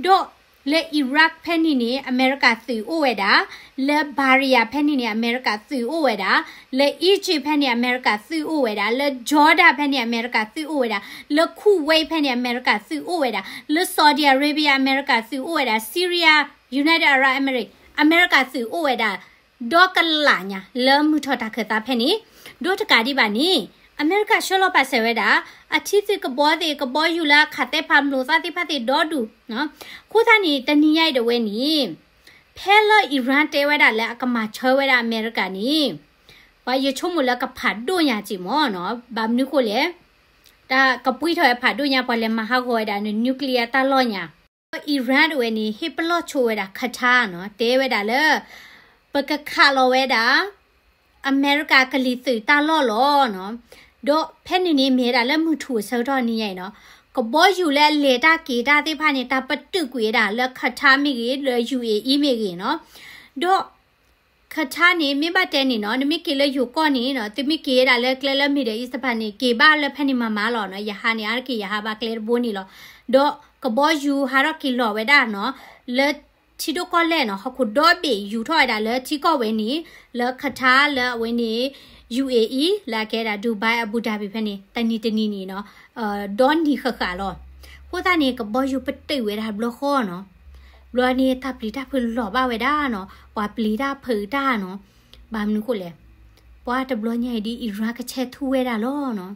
ဒီးလၢ Iraq ဖဲန့ၣ်န့ၣ် အမဲရကၤသုးအိၣ်ဝဲဒၣ်, လၢ Bahrain ဖဲန့ၣ်န့ၣ် အမဲရကၤသုးအိၣ်ဝဲဒၣ်, လၢ Egypt ဖဲန့ၣ် အမဲရကၤသုးအိၣ်ဝဲဒၣ်, လၢ Jordan ဖဲန့ၣ် အမဲရကၤသုးအိၣ်ဝဲဒၣ်, လၢ Kuwait ဖဲန့ၣ် အမဲရကၤသုးအိၣ်ဝဲဒၣ်, လၢ Saudi Arabia အမဲရကၤသုးအိၣ်ဝဲဒၣ်, Syria, United Arab Emirates အမဲရကၤသုးအိၣ်ဝဲဒၣ် ဒီကလးညါ လၢမုၢ်ထီၣ်တၢ်ခၢၣ်သးဖဲန့ၣ်, ဒီးတကးဒံးဘၣ်န့ၣ် အမဲရကၤဆှၢလီၤပာ်စၢၤဝဲဒၣ် အထံသုးကဘီသ့ၣ် ကဘီယူၤလၢအခးသဲဖးမျိာ်သးသ့ၣ်တဖၣ်သ့ၣ်ဒီဒူၣ်, အဃိသတးန့ၣ် တနံၤညါအံၤဒၣ်ဝဲန့ၣ် ဖဲလၢ Iran တဲဝဲဒၣ်လၢအကမၤဆၢဝဲဒၣ်အမဲရကၤန့ၣ် ပှၤယဆိကမိၣ်လၢကဖးဒိၣ်ညါက့ၤမ့ၢ်နီၤ, ဘၣ်မနုၤဃိလဲၣ်, တၢ်ကပှံထီၣ်ဝဲဖးဒိၣ်ညါ ပှၤလဲၤမၤဟးဂီၤဝဲဒၣ်န့ၣ် nuclear တၢ်လီၢ်ညါ Iran ဒၣ်ဝဲန့ၣ် ဟ့ၣ်ပလီၢ်ဆိဝဲဒၣ် Qatar နီၤ, တဲဝဲဒၣ်လၢ ပကခးလီၤဝဲဒၣ် အမဲရကၤကလံၤသုးတၢ်လီၢ်လီၤနီၤ, ဒီးဖဲန့ၣ်န့ၣ် မ့ၢ်ဝဲဒၣ်လၢမုၢ်ထူၣ်အဆၢကတီၢ်နံၤညါအံၤနီၤ, ကဘီယူၤလၢအလဲၤတၢ်က့ၤတၢ်သ့ၣ်တဖၣ်န့ၣ် တၢ်ပတုာ်ကွံာ်ဝဲဒၣ်လၢ Qatar မ့ၢ်ဂ့ၤ, လၢ UAE မ့ၢ်ဂ့ၤနီၤ, ဒီး Qatar န့ၣ် မ့ၢ်ဘၣ်တဲန့ၣ်နီၤ, နမ့ၢ်က့ၤလၢယိၤကီၢ်န့ၣ်နီၤ, သုမ့ၢ်က့ၤဝဲဒၣ်လၢကျဲလၢ Middle East တဖၣ်န့ၣ် က့ၤဘၣ်လၢဖဲန့ၣ်မၤမၤလီၤနီၤ, ယဟးန့ၣ် အါတက့ၢ်ယဟးဘၣ်ကျဲတဘိန့ၣ်လီၤ, ဒီးကဘီယူၤဟးထီၣ်က့ၤလီၤဝဲဒၣ်နီၤ, လၢထံဒိၣ်ကီၢ်လဲၢ်နီၤ, ဟီၣ်ခိၣ်ဒီဘ့ၣ်ယူၤထီၣ်ဝဲဒၣ်လၢထံကီၢ်ဝဲန့ၣ်, လၢ Qatar လၢအဝဲန့ၣ် UAE လၢအကဲဒၣ် Dubai Abu Dhabi ဖဲန့ၣ် တနံၤတနံၤန့ၣ်နီၤ, ဒီနံၤဃၣ်ဃၣ်လီၤ, အဃိသတးန့ၣ် ကဘီယူၤပတုာ်ဝဲဒၣ်ဘျီဃီနီၤ, ဘျီန့ၣ် တၢ်ပျံၤတၢ်ဖုးလီၤဘၣ်ဝဲဒၣ်နီၤ, ပှၤပျံၤတၢ်ဖုးတၢ်နီၤ, ဘၣ်မနုၤဃိလဲၣ်, ပှၤတဘျီညါအံၤဒ် Iran ကဆဲးထူဝဲဒၣ်လီၤနီၤ,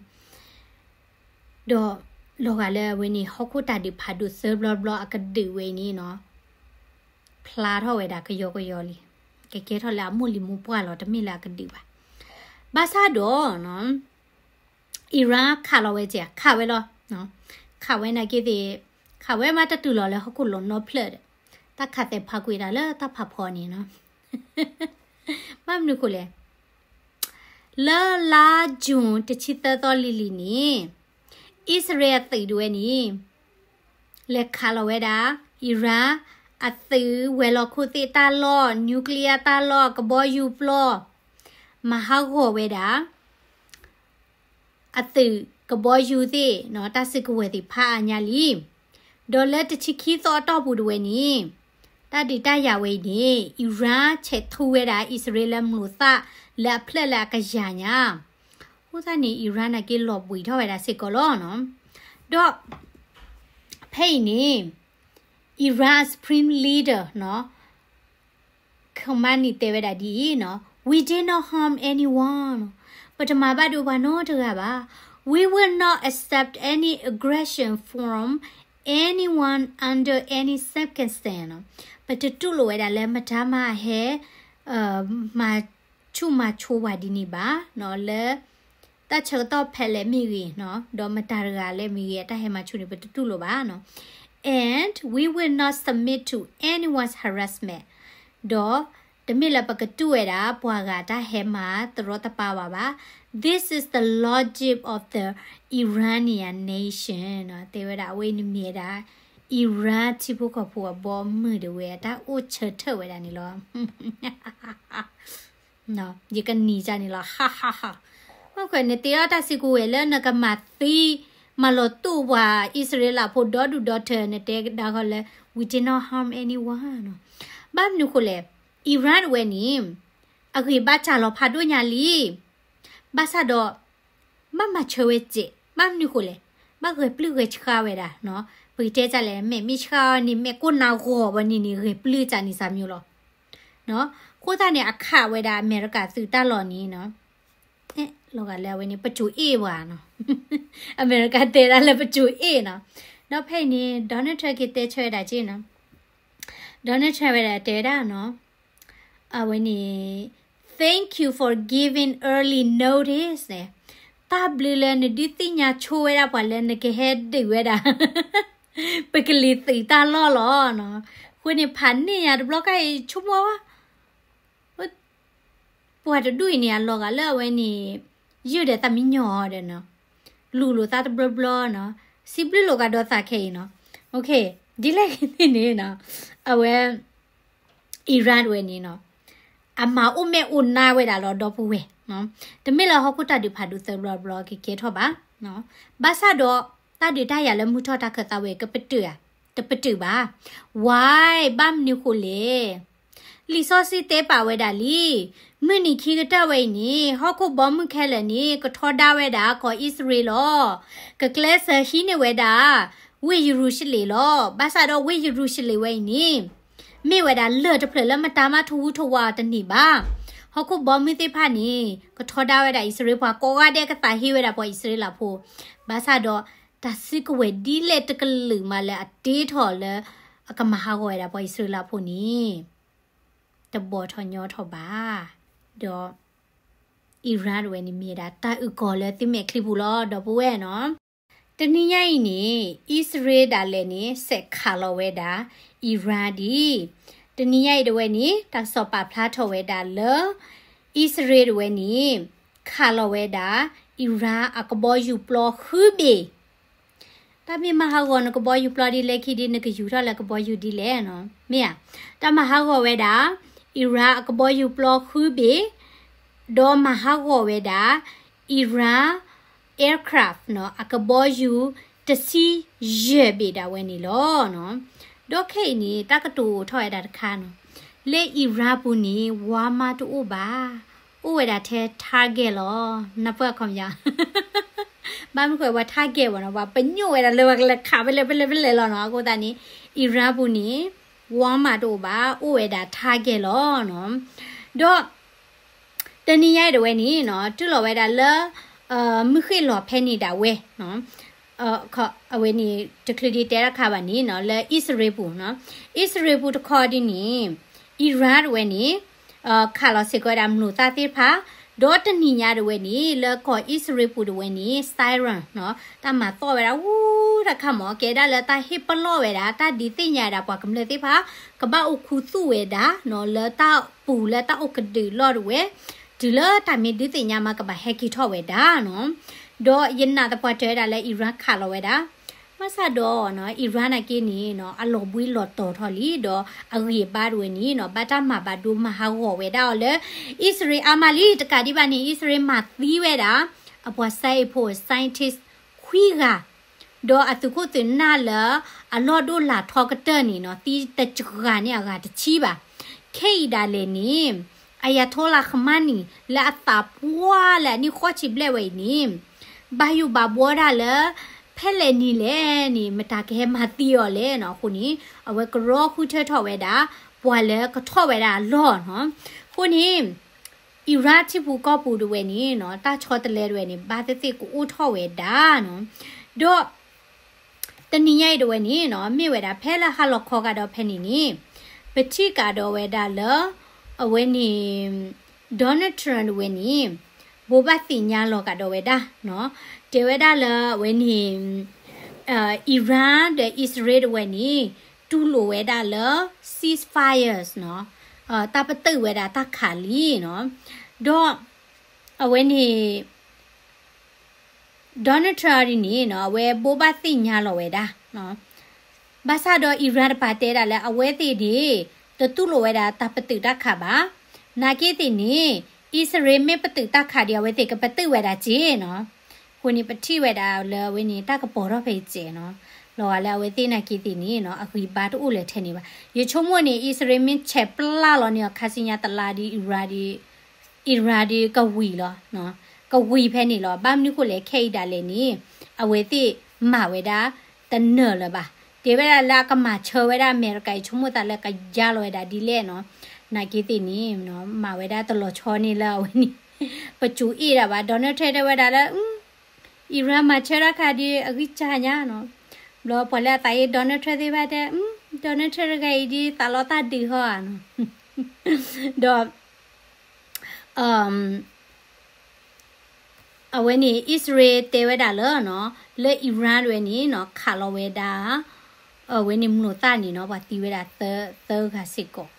ဒီးလီၤဂာ်လၢအဝဲန့ၣ် ဟီၣ်ခိၣ်တၢ်ဒုးဖးဒိၣ်သၢဘျီဘျီအကဒုးဝဲန့ၣ်နီၤ, ဖျါထီၣ်ဝဲဒၣ်ကယီကယီလံ, ကကဲထီၣ်လၢအမိၢ်လံၤမိၢ်ပှၢ်လီၤ, တမ့ၢ်လၢအကဒုးဘၣ်, ဘၣ်ဆၣ်ဒီးနီၤ Iran ခးလီၤဝဲက့ၤ ခးဝဲလီၤ, ခးဝဲနာ်က့သ့ၣ်, ခးဝဲမးတတုၤလီၤလၢဟီၣ်ခိၣ်လီၤနီဖျၢၣ်ဒီး, တၢ်ခးသဲးဖးကွံာ်တၢ်လၢတၢ်ဖးဖီန့ၣ်နီၤ, ဘၣ်မနုၤဃိလဲၣ်, လၢလါယူၤတဆံသၢသီလံၤလံၤန့ၣ် အံၣ်စရ့လးအသုးဒၣ်ဝဲန့ၣ် လဲၤခးလီၤဝဲဒၣ် Iran အသုးဝဲၤလီၢ်ခိၣ်သ့ၣ်တၢ်လီၢ်, nuclear တၢ်လီၢ်, ကဘီယူၤပျီ, မၤဟးဂီၤဝဲဒၣ် အသုးကဘီယူၤသ့ၣ်နီၤ, တၢ်စုကဝဲၤသ့ၣ်ဖးအါညါလံ, ဒီးလၢတဆံခံသီအတီၢ်ပူၤဒၣ်ဝဲန့ၣ် တၢ်ဒုးတၢ်ယၤဝဲအံၤန့ၣ် Iran ဆဲးထူဝဲဒၣ်အံၣ်စရ့လးလၢမိၢ်သၣ်လၢအဖျၢၣ်လၢအကယၤညါ, အဃိသတးန့ၣ် Iran နာ်က့လီၤဘှံးထီၣ်ဝဲဒၣ်စ့ၢ်ကီးလီၤနီၤ. ဒီးဖဲအံၤန့ၣ် Iran Supreme Leader နီၤ Khamenei တဲဝဲဒၣ်ဒ်အံၤနီၤ, We did not harm anyone. ပတမၤဘၣ်ဒိပှၤနီတဂၤဘၣ်. We will not accept any aggression from anyone under any circumstance. ပတတူၢ်လိာ်ဝဲဒၣ်လၢမတၤမၤဟဲ မၤဆူၣ်မၤဆိပှၤဒ်န့ၣ်ဘၣ်နီၤ, လၢ တၢ်ဆၢကတီၢ်ဖဲလဲၣ်မ့ၢ်ဂ့ၤနီၤ, ဒီးမတၤတဂၤလဲၣ်မ့ၢ်ဂ့ၤ အတၢ်ဟဲမၤဆူၣ်န့ၣ် ပတတူၢ်လိာ်ဘၣ်နီၤ. And we will not submit to anyone's harassment. ဒီးတမ့ၢ်လၢပကတူၢ်ဝဲဒၣ် ပှၤဂၤတၢ်ဟဲမၤတရီတပါဘၣ်ဘၣ်. This is the logic of the Iranian nation နီၤ. တဲဝဲဒၣ်အဝဲန့ၣ်မ့ၢ်ဝဲဒၣ် Iran ထံဖိကီၢ်ဖိအဘီအမုၢ်ဒၣ်ဝဲ အတၢ်အိၣ်ဆၢထၢၣ်ဝဲဒၣ်န့ၣ်လီၤ. ယကနံၤကၢ်န့ၣ်လီၤ, ဟးဟးဟး. မ့ၢ်ခွဲးနတ့အီၣ်တၢ်စုကဝဲၤလၢနကမၤသံ မၤလီၤတူာ်ပှၤအံၣ်စရ့လးဖိဒီဒူၣ်ဒီထၢ နတဲကဒါဃီလၢ we did not harm anyone နီၤ. ဘၣ်မနုၤဃိလဲၣ်, Iran တဝဲန့ၣ် အဂံၢ်ဘါစှၤလီၤဖးဒိၣ်ညါလံ. ဘၣ်ဆၣ်ဒီး ဘၣ်မၤဆၢဝဲစဲး, ဘၣ်မနုၤဃိလဲၣ်, ဘၣ်ဂဲၤပျုၢ်ဂဲၤဆှါဝဲဒၣ်နီၤ. ပကတဲတၢ်လဲၣ်, မဲာ်မ့ၢ်ဆှါအီၤန့ၣ် မဲာ်ကိၢ်နါဂီၤဘၣ်န့ၣ်န့ၣ် ဂဲၤပျုၢ်ကၢ်န့ၣ်စၢ်မၠိလီၤ. အဃိသတးန့ၣ် အခးဝဲဒၣ်အမဲရကၤသုးတၢ်လီၢ်န့ၣ်နီၤ, လီၤဂာ်လၢအဝဲန့ၣ် ပစိၤအ့ၣ်ပှၤနီၤ. အမဲရကၤတဲဒၣ်လၢပစိၤအ့ၣ်နီၤ. ဒီးဖဲအံၤန့ၣ် Donald Trump က့ၤတဲဆၢဝဲဒၣ်က့နီၤ. Donald Trump ဝဲဒၣ်တဲဝဲဒၣ်နီၤ, အဝဲန့ၣ် Thank you for giving early notice န့ၣ်, တၢ်ဘျုးလၢနဒုးသ့ၣ်ညါဆိဝဲဒၣ်ပှၤလၢနကဟဲဒုးဝဲဒၣ် ပကလံၤသုးတၢ်လီၢ်လီၤနီၤ. အဃိန့ၣ် ဖးန့ၢ်ယၤတဘျီခါအံၤဆိကမိၣ်ဝဲ ပှၤတဒူၣ်အံၤန့ၣ် အလီၤဂာ်လၢအဝဲန့ၣ် ယုၢ်ဒီးသးမံညီၤဒီးနီၤ, လူၤလိာ်သးတဘျီဘျီနီၤ, စံးဘျုးလိာ်ကဒီးသးခဲအံၤနီၤ. ဒ်လဲၣ်ဂ့ၤန့ၣ်နီၤ, အဝဲ Iran တဝဲန့ၣ်နီၤ, အမၤအိၣ်မဲာ်အိၣ်နါဝဲဒၣ်လီၤဒီပုၢ်ဝဲၢ်, တမ့ၢ်လၢဟီၣ်ခိၣ်တၢ်ဒုးဖးဒိၣ်သၢဘျီဘျီကကဲထီၣ်ဘၣ်. ဘၣ်ဆၣ်ဒီး တၢ်ဒုးတၢ်ယၤလၢမုၢ်ထီၣ်တၢ်ခၢၣ်သးဝဲ ကပတုာ်ဧါ, တပတုာ်ဘၣ်. Why ဘၣ်မနုၤဃိလဲၣ်. လံာ်စီဆှံတဲပာ်ဝဲဒၣ်လံ, မုၢ်နံၤခံကတၢၢ်ဝဲအံၤန့ၣ် ဟီၣ်ခိၣ်ဘီမုၢ်ခဲလၢာ်န့ၣ် ကထီဒါဝဲဒၣ်ကီၢ်အံၣ်စရ့လးလီၤ. ကကျဲးစၢးဟံးန့ၢ်ဝဲဒၣ် ဝ့ၢ်ယရူၤၡလ့ၣ်လီၤ. ဘၣ်ဆၣ်ဒီးဝ့ၢ်ယရူၤၡလ့ၣ်ဝဲအံၤန့ၣ် မ့ၢ်ဝဲဒၣ်လၢၢ်တဖျၢၣ်လၢမတၤမးထူဝူထဝးအီၤတန့ၢ်ဘၣ်. ဟီၣ်ခိၣ်ဘီမုၢ်သ့ၣ်တဖၣ်န့ၣ် ကထီဒါဝဲဒၣ်အံၣ်စရ့လးပှၤကိးဂၤဒဲး ကသးဟ့ဝဲဒၣ်ပှၤအံၣ်စရ့လးဖိ. ဘၣ်ဆၣ်ဒီး တၢ်စုကဝဲၤဒ်လဲၣ်တကလုာ်မးလၢအတ့ထီၣ်လၢ အကမၤဟးဂီၤဝဲဒၣ်ပှၤအံၣ်စရ့လးဖိန့ၣ် တဘီၣ်ထီၣ်ညီထီၣ်ဘၣ်. ဒီး Iran တဝဲန့ၣ်မ့ၢ်ဝဲဒၣ်တၢ်အုၣ်ကီၤလၢသုမဲာ်ချံပူၤလီၤ ဒီပုၢ်ဝဲၢ်နီၤ. တနံၤညါအံၤန့ၣ် အံၣ်စရ့လးဒၣ်လဲာ်န့ၣ် ဆဲးခးလီၤဝဲဒၣ် Iran ဒံး. တနံၤညါအံၤတဝဲန့ၣ် တၢ်ကစီၣ်ပာ်ဖျါထီၣ်ဝဲဒၣ်လၢ အံၣ်စရ့လးတဝဲန့ၣ် ခးလီၤဝဲဒၣ် Iran အကဘီယူၤပျီဃုဘ့ၣ် တၢ်မ့ၢ်မၤဟးဂီၤနကဘီယူၤပျီဒ်လဲၣ်ခံဒ် နကယူၤထီၣ်လၢကဘီယူၤဒ်လဲၣ်နီၤ မ့ၢ်ဧါ. တၢ်မၤဟးဂီၤဝဲဒၣ် Iran အကဘီယူၤပျီဃုဘ့ၣ်, ဒီးမၤဟးဂီၤဝဲဒၣ် Iran aircraft နီၤ အကဘီယူၤတဆံယဲၢ်ဘ့ၣ်ဒၣ်ဝဲန့ၣ်လီၤ. ဒီးခဲအံၤန့ၣ် တၢ်ကတိၤအိၣ်ထီၣ်ဝဲဒၣ်တခါနီၤ, လၢ Iran ပူၤန့ၣ် ဝါမါတအိၣ်ဘၣ်, အိၣ်ဝဲဒၣ်ထဲ target လီၤ. နၢ်ပၢၢ်အခီပညီ ဘၣ်မနုၤဃိဝဲ target ဘၣ်နီၤ, ပှၤပညိၣ်ဝဲဒၣ်လၢပှၤကလဲၤခးဖဲလဲၣ်ဖဲလဲၣ်ဖဲလဲၣ်လီၤနီၤ. အဃိသတးန့ၣ် Iran ပူၤန့ၣ် ဝါမါတအိၣ်ဘၣ်, အိၣ်ဝဲဒၣ် target လီၤနီၤ. ဒီး တနံၤညါအံၤတဝဲန့ၣ်နီၤ တုၤလီၤဝဲဒၣ်လၢ မုၢ်ဃ့ၢ်လီၤဖဲန့ၣ်ဒၣ်ဝဲ အဝဲန့ၣ် တချုးဒံးတဲတၢ်ခါဘၣ်န့ၣ်နီၤ လၢအံၣ်စရ့လးပူၤနီၤ, အံၣ်စရ့လးပူၤတခီဒ်န့ၣ် Iran တဝဲန့ၣ် ခးလီၤစ့ၢ်ကီးဝဲဒၣ်မျိာ်သၣ်သ့ၣ်တဖၣ်, ဒီးတနံၤညါတဝဲန့ၣ် လၢကီၢ်အံၣ်စရ့လးပူၤတဝဲန့ၣ် siren နီၤ တၢ်မၤသီၣ်ဝဲဒၣ် ဝူတၢ်ခါမး ကဲဒၣ်လၢတၢ်ဟ့ၣ်ပလီၢ်ဝဲဒၣ် တၢ်ဒုးသ့ၣ်ညါဝဲဒၣ်ပှၤကမျၢၢ်သ့ၣ်တဖၣ် ကဘၣ်အိၣ်ခူသူၣ်ဝဲဒၣ်နီၤ လၢတၢ်ပူၤလၢတၢ်အိၣ်ကဒုးလီၢ်တဝဲ, တုၤလၢတၢ်မ့ၢ်ဒုးသ့ၣ်ညါမး ကဘၣ်ဟဲက့ၤထီၣ်ဝဲဒၣ်နီၤ. ဒီးယနာ်သပှၢ်တၢၢ်ဝဲဒၣ်လၢ Iran ခးလီၤဝဲဒၣ်, ဘၣ်ဆၣ်ဒီးနီၤ Iran နာ်က့န့ၣ်နီၤ အလီၤဘှံးလီၤတီၤထီၣ်လံ ဒီးအဂံၢ်အဘါတဝဲန့ၣ်နီၤ ဘၣ်တၢ်မၤဘၣ်ဒိမၤဟးဂီၤဝဲဒၣ်အီၤလၢ အံၣ်စရ့လးအါမးလံ. တကးဒံးဘၣ်န့ၣ် အံၣ်စရ့လးမၤသံဝဲဒၣ် အပှၤစဲအ့ၣ်ဖိ scientist ခွံဂၤ ဒီးအသုးခိၣ်သုးနၢ်လၢ အလီၢ်ဒိၣ်လၢထီကတၢၢ်န့ၣ်နီၤ သံတစှၤန့ၢ်အဂၤတဆံဘၣ်. ခဲအံၤဒၣ်လဲာ်န့ၣ် Ayatollah Khamenei လၢအသးပှၢ်လၢအနံၣ်ဃိးဆံဘျဲၣ်ဝဲအံၤန့ၣ် ဘၣ်ယိၣ်ဘၣ်ဘှီဒၣ်လၢ ဖဲလဲၣ်နံၤလဲၣ်န့ၣ် မတၤကဟဲမၤသံအီၤလဲၣ်နီၤ. အဃိန့ၣ် အဝဲကရီဃုထၢထီၣ်ဝဲဒၣ် ပှၤလၢကထီၣ်ဝဲဒၣ်အလီၢ်နီၤ. အဃိန့ၣ် Iran ထံပူၤကီၢ်ပူၤဒၣ်ဝဲန့ၣ်နီၤ တၢ်ဆီတလဲဒၣ်ဝဲန့ၣ် ဘၣ်သ့ၣ်သ့ၣ်ကအိၣ်ထီၣ်ဝဲဒၣ်နီၤ. ဒီး တနံၤညါအံၤဒၣ်ဝဲန့ၣ်နီၤ မ့ၢ်ဝဲဒၣ်ဖဲလၢဟါလီၤခီကဒီးဖဲန့ၣ်န့ၣ် ပထံၣ်ကဒီးဝဲဒၣ်လၢ အဝဲန့ၣ် Donald Trump ဒၣ်ဝဲန့ၣ် ဘိးဘၣ်သ့ၣ်ညါလီၤကဒီးဝဲဒၣ်နီၤ တဲဝဲဒၣ်လၢအဝဲန့ၣ် Iran ဒီး အံၣ်စရ့လးဒၣ်ဝဲန့ၣ် တူၢ်လိာ်ဝဲဒၣ်လၢ ceasefires နီၤ တၢ်ပတုာ်ဝဲဒၣ်တၢ်ခးလံနီၤ ဒီး အဝဲန့ၣ် Donald Trump ဒ်န့ၣ်နီၤ အဝဲဘိးဘၣ်သ့ၣ်ညါလီၤဝဲဒၣ်နီၤ ဘၣ်ဆၣ်ဒီး Iran တပၤတဲဒၣ်လၢအဝဲသ့ၣ်ဒၣ် တတူၢ်လိာ်ဝဲဒၣ်တၢ်ပတုာ်တၢ်ခးဘၣ်. နာ်က့သ့ၣ်န့ၣ် အံၣ်စရ့လးမ့ၢ်ပတုာ်တၢ်ခးဒီး အဝဲသ့ၣ်ကပတုာ်ဝဲဒၣ်က့နီၤ. အဃိန့ၣ် ပထံၣ်ဝဲဒၣ်လၢအဝဲန့ၣ် တၢ်ကပီၤထီၣ်ဖဲအံၤစဲးနီၤ လီၤဂာ်လၢအဝဲသ့ၣ်နာ်က့သ့ၣ်န့ၣ်နီၤ အဂံၢ်ဘါတအိၣ်လၢၤထဲန့ၣ်ဘၣ်. ယဆိကမိၣ်န့ၣ်အံၣ်စရ့လးမ့ၢ်ဆဲးပျၢ်လီၤန့ၣ် ခါဆူညါတလါဒ် Iran ဒ် Iran ဒ်ကဝံၤလီၤ ကဝံၤဖဲန့ၣ်လီၤ. ဘၣ်မနုၤဃိလဲၣ် ခဲအံၤဒၣ်လဲာ်န့ၣ် အဝဲသ့ၣ်မၤဝဲဒၣ်တနၢၤလၢၤဘၣ်. တဲဝဲဒၣ်လၢအကမၤဆၢဝဲဒၣ်အမဲရကၤအံၤ ဆိကမိၣ်သးလၢကယါလီၤဝဲဒၣ်ဒ်လဲၣ်နီၤ နာ်က့သ့ၣ်န့ၣ် မၤဝဲဒၣ်တလီၤဆီန့ၣ်လၢအဝဲန့ၣ် ပစိၤအ့ၣ်ဒၣ်ဘၣ်. Donald Trump တဲဝဲဒၣ်လၢ Iran မၤဆၢတၢ်ခးဒ်အဂံၢ်စၢ်ညါနီၤ ဘျီပှၤလၢအသးအ့ၣ် Donald Trump သ့ၣ်တဖၣ်တဲ Donald Trump တဂၤအံၤဒ်သးလီတၢ်ဒုးဟီဧါနီၤ ဒီး အဝဲန့ၣ် အံၣ်စရ့လးတဲဝဲဒၣ်လၢနီၤ လၢ Iran ဒၣ်ဝဲန့ၣ်နီၤ ခးလီၤဝဲဒၣ် အဝဲန့ၣ်မျိာ်သၣ်န့ၣ်နီၤ ပှၤသံဝဲဒၣ်သၢဂၤစ့ၢ်ကီး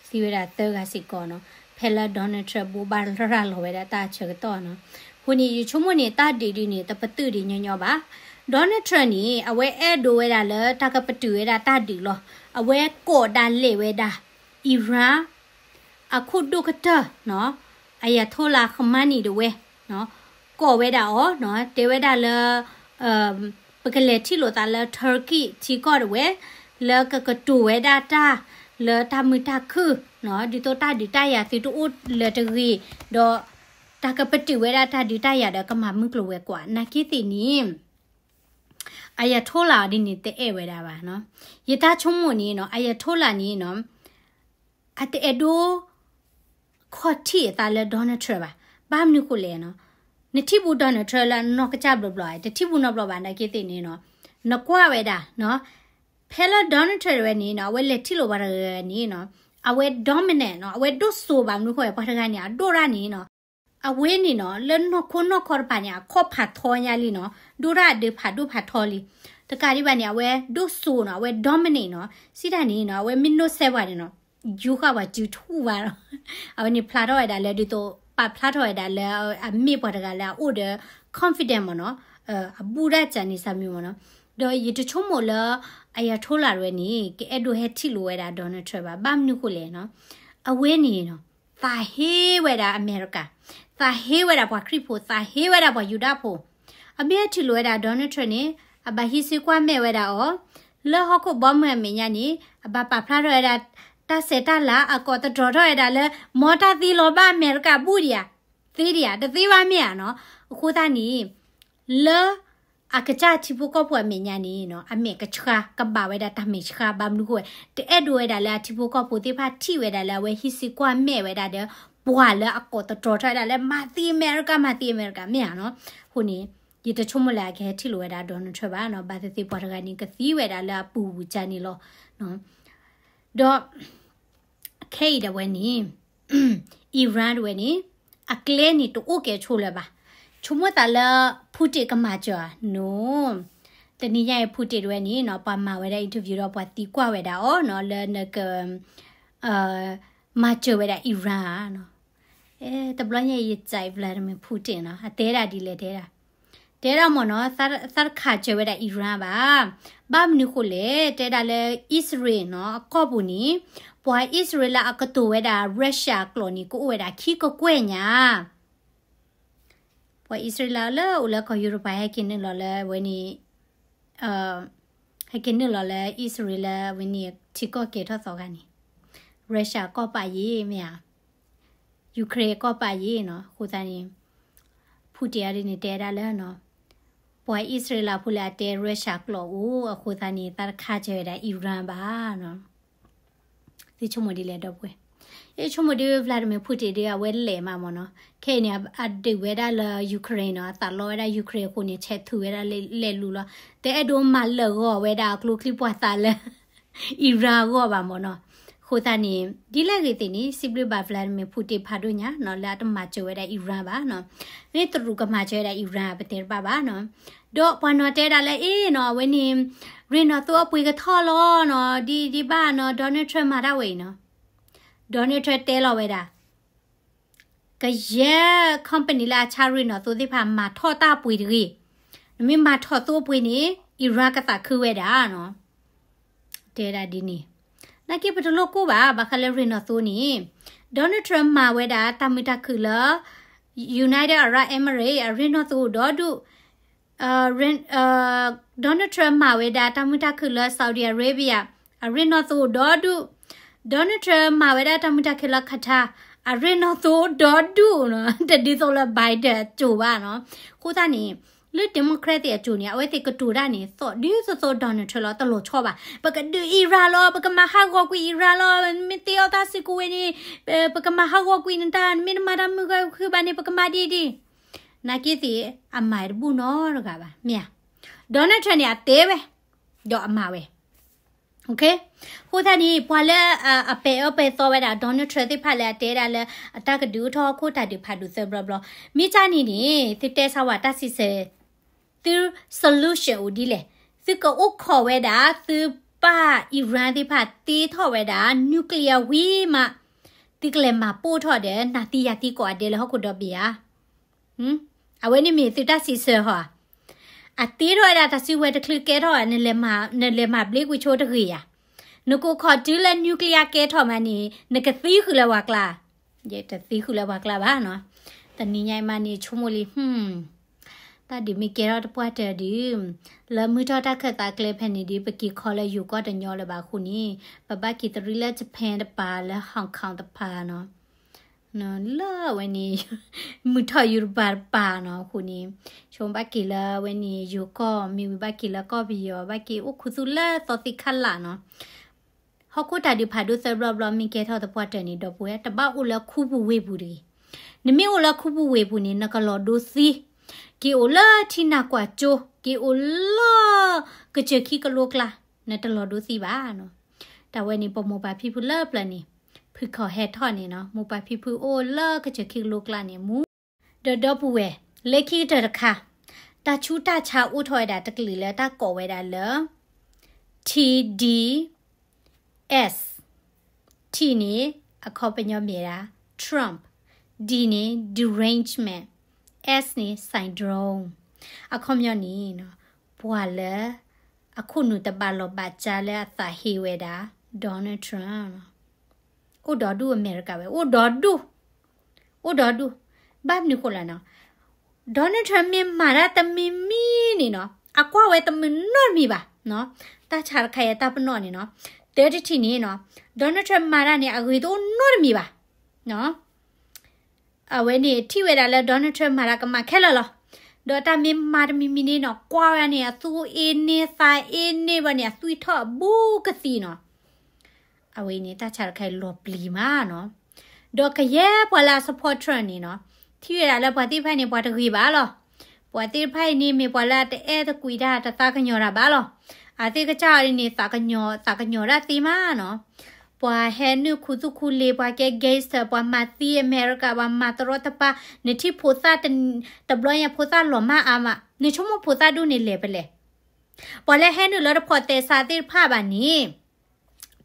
သံဝဲဒၣ်သၢဂၤစ့ၢ်ကီးနီၤ ဖဲလၢ Donald Trump ဘိးဘၣ်ရၤလီၤဝဲဒၣ်တၢ်ဆၢကတီၢ်နီၤ. အဃိန့ၣ် ယဆိကမိၣ်န့ၣ် တၢ်ဒုးဒ်န့ၣ် တပတုာ်ဒံးညီညီဘၣ်. Donald Trump န့ၣ် အဝဲအဲၣ်ဒိးဝဲဒၣ်လၢတၢ်ကပတုာ်ဝဲဒၣ်တၢ်ဒုးလီၤ. အဝဲကိးဒၣ်လဲာ်ဝဲဒၣ် Iran အခိၣ်ဒိၣ်ကတၢၢ်နီၤ Ayatollah Khamenei ဒၣ်ဝဲ ကိးဝဲဒၣ်အီၤနီၤ တဲဝဲဒၣ်လၢ ပကလဲၤထံၣ်လိာ်သးလၢ Turkey ထံကီၢ်ဒၣ်ဝဲ လၢကကတိၤဝဲဒၣ်တၢ်လၢတၢ်မုာ်တၢ်ခုၣ်နီၤ ဒ်သိးတၢ်ဒုးတၢ်ယၤသုတအိၣ်လၢၤတဂ့ၤ ဒီးတၢ်ကပတုာ်ဝဲဒၣ်တၢ်ဒုးတၢ်ယၤဒီးကမၤမုၢ်ကျိၤဝဲၤကွာ် နာ်က့သ့ၣ်န့ၣ် Ayatollah ဒ်န့ၣ်တအဲၣ်ဝဲဒၣ်ဘၣ်နီၤ. ယတၢ်ဆိကမိၣ်န့ၣ်နီၤ Ayatollah န့ၣ်နီၤ အတအဲၣ်ဒိး ခီၣ်ထံးအသးလၢ Donald Trump ဘၣ်. ဘၣ်မနုၤဃိလဲၣ်နီၤ နထံၣ်ဘူး Donald Trump လၢအနီၢ်ကစၢ်ဘျီဘျီ တထံၣ်ဘူးနီတဘျီဘၣ် နာ်က့သ့ၣ်န့ၣ်နီၤ နကွၢ်ဝဲဒၣ်နီၤ ဖဲလၢ Donald Trump ဒၣ်ဝဲန့ၣ်နီၤ အဝဲလဲၤထံၣ်လိာ်ပှၤတဂၤန့ၣ်နီၤ အဝဲ dominant နီၤ အဝဲဒိၣ်စိဘၣ်မနုၤဃိ ပှၤတဂၤန့ၣ် အဒိၣ်တၢ်န့ၣ်နီၤ အဝဲန့ၣ်နီၤ လၢနီၢ်ခိနီၢ်ခီတဖၣ်န့ၣ် အခီၣ်ဖးထီညါလံနီၤ ဒိၣ်တၢ်အဒုးဖးဒိၣ်ဖးထီလံ တကးဒံးဘၣ်န့ၣ် အဝဲဒိၣ်စိနီၤ အဝဲ dominant နီၤ စံးတၢ်န့ၣ်နီၤ အဝဲမ့ၢ်နီၢ်စဲပှၤန့ၣ်နီၤ ယူဃာ်ပှၤစုထူၣ်ဘၣ်လီၤ အဝဲန့ၣ်ဖျါထီၣ်ဝဲဒၣ်လၢဒ်သိး ပာ်ဖျါထီၣ်ဝဲဒၣ်လၢ အမ့ၢ်ပှၤတဂၤလၢအအိၣ်ဒီး confident မ့ၢ်နီၤ အဘူးဒၣ်စၢ်န့ၣ်စၢ်မံၤမ့ၢ်နီၤ ဒီးယတဆိကမိၣ်လၢ Ayatollah ဒၣ်ဝဲန့ၣ် ကအဲၣ်ဒိးဟဲထံၣ်လိာ်ဝဲဒၣ် Donald Trump ဘၣ် ဘၣ်မနုၤဃိလဲၣ်နီၤ အဝဲန့ၣ်နီၤ သးဟ့ဝဲဒၣ်အမဲရကၤ သးဟ့ဝဲဒၣ်ပှၤခရံာ်ဖိ သးဟ့ဝဲဒၣ်ပှၤယူဒၤဖိ အမ့ၢ်ဟဲထံၣ်လိာ်ဝဲဒၣ် Donald Trump န့ၣ် အဘၣ်ဟံးစုကွၢ်မဲာ်ဝဲဒၣ်အီၤ လၢဟီၣ်ခိၣ်ဘီမုၢ်အမဲာ်ညါန့ၣ် အဘၣ်ပာ်ဖျါထီၣ်ဝဲဒၣ် တၢ်ဆဲးတၢ်လၤ အကိးသတြီၤထီၣ်ဝဲဒၣ်လၢ မ်တၢ်သ့လီၤဘၣ်အမဲရကၤဘူၣ်ဒံးဧါ သ့ဒံးဧါ တသ့ဘၣ်မ့ၢ်ဧါနီၤ အဃိသတးန့ၣ် လၢ အကစၢ်ထံဖိကီၢ်ဖိအမဲာ်ညါန့ၣ်နီၤ အမဲာ်ကဆှါ ကဘၣ်ဝဲဒၣ်တၢ်မဲာ်ဆှါ ဘၣ်မနုၤဃိဝဲ တအဲၣ်ဒိးဝဲဒၣ်လၢအထံဖိကီၢ်ဖိသ့ၣ်တဖၣ်ထံၣ်ဝဲဒၣ်လၢအဝဲဟံးစုကွၢ်မဲာ်ဝဲဒၣ်ဒီး ပှၤလၢအကိးသတြီၤထီၣ်ဝဲဒၣ်လၢ မၤသံအမဲရကၤ မၤသံအမဲရကၤ မ့ၢ်ဧါနီၤ. အဃိန့ၣ် ယတဆိကမိၣ်လၢအကဟဲထံၣ်လိာ်ဝဲဒၣ် Donald Trump ဘၣ်နီၤ ဘၣ်သ့ၣ်သ့ၣ်ပှၤတဂၤန့ၣ် ကသံဝဲဒၣ်လၢအပူၤဝံၤကၢန့ၣ်လီၤ. ဒီး ခဲအံၤဒၣ်ဝဲန့ၣ် Iran ဒၣ်ဝဲန့ၣ် အကျဲန့ၣ်တအိၣ်ကဲဆိလၢၤဘၣ်. ဆိကမိၣ်သးလၢ Putin ကမၤစၢၤဧါ no တနံၤညါအံၤ Putin ဒၣ်ဝဲန့ၣ်နီၤ ပှၤမၤဝဲဒၣ် interview ဒီးပှၤသံကွၢ်ဝဲဒၣ်အီၤနီၤ လၢနက မၤစၢၤဝဲဒၣ် Iran ဧါနီၤ. တဘျီညါအံၤယစံး Vladimir Putin နီၤ အတဲဒၣ်ဒ်လဲၣ်တဲဒၣ် တဲဒၣ်မ့ၢ်နီၤ သးတခးစၢၤဝဲဒၣ် Iran ဘၣ်. ဘၣ်မနုၤဃိလဲၣ် တဲဒၣ်လၢ အံၣ်စရ့လးနီၤ အကီၢ်ပူၤန့ၣ် ပှၤအံၣ်စရ့လးလၢအကတိၤဝဲဒၣ် Russia အကျိာ်န့ၣ် ကအိၣ်ဝဲဒၣ်ခံကကွဲၢ်ညါ ပှၤအံၣ်စရ့လးလၢအိၣ်လၢကီၢ်ယူရပၤဟဲက့ၤနုာ်လီၤလၢဝဲန့ၣ် ဟဲက့ၤနုာ်လီၤလၢအံၣ်စရ့လးဝဲန့ၣ် ထံကီၢ်ကဲထီၣ်သီခါန့ၣ်, Russia ကီၢ်ပာ်ယ့ၤမ့ၢ်ဧါ, Ukraine ကီၢ်ပာ်ယ့ၤနီၤ. အဃိသတးန့ၣ် Putin အဒ်န့ၣ်တဲဒၣ်လၢနီၤ, ပှၤအံၣ်စရ့လးဖိလၢအတဲ Russia ကျိာ်အိၣ်အဃိသတးန့ၣ် သးတခါစၢၤဝဲဒၣ် Iran ဘၣ်နီၤ. သုဆိကမိၣ်ဒ်လဲၣ်ဒီပုၢ်ဝဲၢ်, ယဆိကမိၣ်ဒ် Vladimir Putin ဒ်အဝဲလဲၤမးမ့ၢ်နီၤ, ခဲအံၤန့ၣ် အဒုးဝဲဒၣ်လၢ Ukraine နီၤ, အသးလီဝဲဒၣ် Ukraine အဃိန့ၣ် ဆဲးထူဝဲဒၣ်လဲၤလူၤလီၤ, တအဲၣ်ဒိးမၤလၢာ်ဂီၤဝဲဒၣ်အကျိချံပှၤသးလၢ Iran အဂီၢ်ဘၣ်မ့ၢ်နီၤ. အဃိသတးန့ၣ် ဒ်လဲၣ်ဂ့ၤသ့ၣ်န့ၣ် စံးဘျုးဘၣ် Vladimir Putin ဖးဒိၣ်ညါနီၤ လၢအတမၤစၢၤဝဲဒၣ် Iran ဘၣ်နီၤ. မ့ၢ်တရူးကမၤစၢၤဝဲဒၣ် Iran ပတဲတဘၣ်ဘၣ်နီၤ. ဒီးပှၤနီၤတဲဒၣ်လၢ အ့ၣ်နီၤ အဝဲန့ၣ် ရ့ၣ်နီၣ်သိအပှ့ၤကထီၣ်လီၤနီၤ, ဒ်ဒ်ဘၣ်နီၤ Donald Trump မၤတၢ်ဝဲအံၤနီၤ. Donald Trump တဲလီၤဝဲဒၣ် ကယဲၢ် company လၢအဆါရ့ၣ်နီၣ်သိသ့ၣ်တဖၣ် မၤထီၣ်တၢ်အပှ့ၤတဂ့ၤ. နမ့ၢ်မၤထီၣ်သိအပှ့ၤန့ၣ် Iran ကသးခုဝဲဒၣ်နီၤ. တဲဒၣ်ဒ်န့ၣ်. နာ်က့ပတလိၣ်ကိၢ်ဘၣ် ဘၣ်ဃးလၢရ့ၣ်နီၣ်သိန့ၣ် Donald Trump မၤဝဲဒၣ်တၢ်မုာ်တၢ်ခုၣ်လၢ United Arab Emirates အရ့ၣ်နီၣ်သိဒီဒူၣ် Donald Trump မၤဝဲဒၣ်တၢ်မုာ်တၢ်ခုၣ်လၢ Saudi Arabia အရ့ၣ်နီၣ်သိဒီဒူၣ်. Donald Trump မၤဝဲဒၣ်တၢ်မုာ်တၢ်ခုၣ်လၢ Qatar အရ့ၣ်နီၣ်သိဒီဒူၣ်နီၤ. တဒ်သိးလၢ Biden အစိၤဘၣ်နီၤ. အဃိသတးန့ၣ် လၢ democrat သ့ၣ်အစိၤန့ၣ် အဝဲသ့ၣ်ကတိၤတၢ်န့ၣ် သိးဒ်သိးသိး Donald Trump လီၤ တလီၤဆီဘၣ်. ပကဒုး Iran လီၤ, ပကမၤဟးဂီၤကွံာ် Iran လီၤ, မ့ၢ်သ့အီၣ်တၢ်စုကဝဲၤန့ၣ် ပကမၤဟးဂီၤကွံာ်နတၢ်, နမ့ၢ်တမၤတၢ်မုာ်ဂၢၢ်ခုၣ်ဘၣ်န့ၣ် ပကမၤဒ်ဒ် နာ်က့သ့ၣ် အမၤတဘူၣ်နီတဂၤဘၣ် မ့ၢ်ဧါ. Donald Trump န့ၣ် အတဲဝဲ ဒီးအမၤဝဲ. အဃိသတးန့ၣ် ပှၤလၢအပဲာ်အၢပဲာ်သီဝဲဒၣ် Donald Trump သ့ၣ်တဖၣ်လၢအတဲဒၣ်လၢ အတၢ်ကဒုးအိၣ်ထီၣ်ဟီၣ်ခိၣ်တၢ်ဒုးဖးဒိၣ်သၢဘျီဘျီ, မ့ၢ်ကၢ်န့ၣ်န့ၣ် သုတဲဆါဝဲတၢ်စံးဆၢ သု solution အိၣ်ဒ်လဲၣ်. သုကအိၣ်ခိးဝဲဒၣ် သုပၢ် Iran သ့ၣ်တဖၣ်တ့ထီၣ်ဝဲဒၣ် nuclear ဝံၤမး သုကလဲၤမၤပိၢ်ထီၣ်ဒီး နၤသံယၤသံကိးဂၤဒဲးလၢဟီၣ်ခိၣ်ဒီဘ့ၣ်ဧါ. အဝဲန့ၣ်မ့ၢ်သုတၢ်စံးဆၢဟီဧါ. အတ့ထီၣ်ဝဲဒၣ်တၢ်စုကဝဲၤတချုးကဲထီၣ်ဧါ, နလဲၤမၤဘျ့ကွံာ်ဆိတဂ့ၤဧါ. နကိးခီၣ်တုၤလၢ nuclear ကဲထီၣ်မးန့ၣ် နကသံဃုာ်လၢပှၤကျါ, ယတသံဃုာ်လၢပှၤကျါဘၣ်နီၤ. တနံၤညါအံၤမးန့ၣ် ဆိကမိၣ်လံ တၢ်ဒုးမ့ၢ်ကဲထီၣ်တပှၢ်တၢၢ်ဒုး လၢမုၢ်ထီၣ်တၢ်ခၢၣ်သးကျဲဖဲန့ၣ်ဒုး ပက့ၤခီလၢယိၤကီၢ်တညီလၢၤဘၣ်အဃိန့ၣ် ပဘၣ်က့ၤတရံးလၢ Japan တပၤ လၢ Hong Kong တပၤနီၤ. လၢအဝဲန့ၣ် မုၢ်ထီၣ်ယူၤတပၤတပၤနီၤအဃိန့ၣ် ဆိဘၣ်က့ၤလၢအဝဲန့ၣ် ယိၤကီၢ် မ့ၢ်ဝံၤဘၣ်က့ၤလၢကီၢ်ပယီၤ ဘၣ်က့ၤအိၣ်ခူသူၣ်လၢသီသံခါလာ်နီၤ. ဟီၣ်ခိၣ်တၢ်ဒုးဖးဒိၣ်သၢဘျီဘျီမ့ၢ်ကဲထီၣ်သပှၢ်တၢၢ်န့ၣ် ဒီပုၢ်ဝဲၢ် တဘၣ်အိၣ်လၢခူပူၤဝ့ၢ်ပူၤတဂ့ၤ. နမ့ၢ်အိၣ်လၢခူပူၤဝ့ၢ်ပူၤန့ၣ် နကလီၤဒိသံ, က့ၤအိၣ်လၢထံနၢ်ကွၢ်ကၠိ, က့ၤအိၣ်လၢကစၢၢ်ခံကလိကျါ, နတလီၤဒိသံဘၣ်နီၤ. တၢ်ဝဲန့ၣ် ပမိၢ်ပၢ်ဖံဖုလၢပျၢၤန့ၣ် ဖုၣ်ခီၣ်ဟဲထီၣ်န့ၣ်နီၤ, မိၢ်ပၢ်ဖံဖုအိၣ်လၢကစၢၢ်ခံကလိကျါန့ၣ်မူ ဒီးဒီပုၢ်ဝဲၢ် လၢခံကတၢၢ်တခါ, တၢ်ဆူးတၢ်ဆါအိၣ်ထီၣ်ဝဲဒၣ်တကလုာ်လၢတၢ်ကိးဝဲဒၣ်လၢ T D S, T န့ၣ် အခီပညီမ့ၢ်ဒၣ် Trump, D န့ၣ် derangement, S န့ၣ် syndrome. အခီပညီန့ၣ် ပှၤလၢ အခိၣ်နူာ်တဘၣ်လီၢ်ဘၣ်စးလၢအသးဟ့ဝဲဒၣ် Donald Trump လီၤ. အိၣ်ဒီဒူၣ်အမဲရကၤဝဲ အိၣ်ဒီဒူၣ်, အိၣ်ဒီဒူၣ်, ဘၣ်မနုၤဃိလဲၣ်နီၤ, Donald Trump မ့ၢ်မၤတၢ်တမံၤမံၤန့ၣ်နီၤ အကွၢ်ဝဲတမုာ်နီတမံၤဘၣ်, တၢ်ဆါတခါအံၤတၢ်ပနီၣ်န့ၣ်နီၤ, တၢတထံၣ်န့ၣ်နီၤ Donald Trump မၤတၢ်န့ၣ် အဂ့ၤတအိၣ်နီတမံၤဘၣ်. အဝဲန့ၣ်ထံၣ်ဝဲဒၣ်လၢ Donald Trump မၤတၢ်ကမၣ်ခဲလၢာ်လီၤ. ဒီးတၢ်မ့ၢ်မၤတမံၤမံၤန့ၣ်နီၤ ကွၢ်ဝဲန့ၣ် အသူၣ်အ့န့ၢ်သးအ့န့ၢ်ဘၣ်န့ၣ် အသွံၣ်ထီၣ်အဘူးကသံနီၤ. အဝဲန့ၣ် တၢ်ဆါတခါအံၤလီၤပျံၤမးနီၤ. ဒီးကယဲၢ်ပှၤလၢအ support Trump န့ၣ်နီၤ ထံၣ်ဝဲဒၣ်လၢပှၤသ့ၣ်တဖၣ်န့ၣ် ပှၤတဂ့ၤဘၣ်လီၤ. ပှၤသ့ၣ်တဖၣ်အံၤန့ၣ် မ့ၢ်ပှၤလၢအတအဲၣ်တကွံတၢ် တသးကညီၤတၢ်ဘၣ်လီၤ. အသ့ၣ်ကစၢ်အံၤန့ၣ် သးကညီၤ သးကညီၤတၢ်သ့မးနီၤ. ပှၤဟဲနုာ်ခူသူၣ်ခူလ့ၤ ပှၤကဲ gangster ပှၤမၤသံအမဲရကၤ ပှၤမၤတရီတပါ နထံၣ်ဖိသၣ်တဘျီညါ ဖိသၣ်လီၤမၢ်အါမး နဆိကမိၣ်ဖိသၣ်ဒူၣ်န့ၣ်လဲၤဖဲလဲၣ်. ပှၤလၢဟဲနုာ်လၢတဖိးသဲစးသ့ၣ်တဖၣ်ဘၣ်န့ၣ်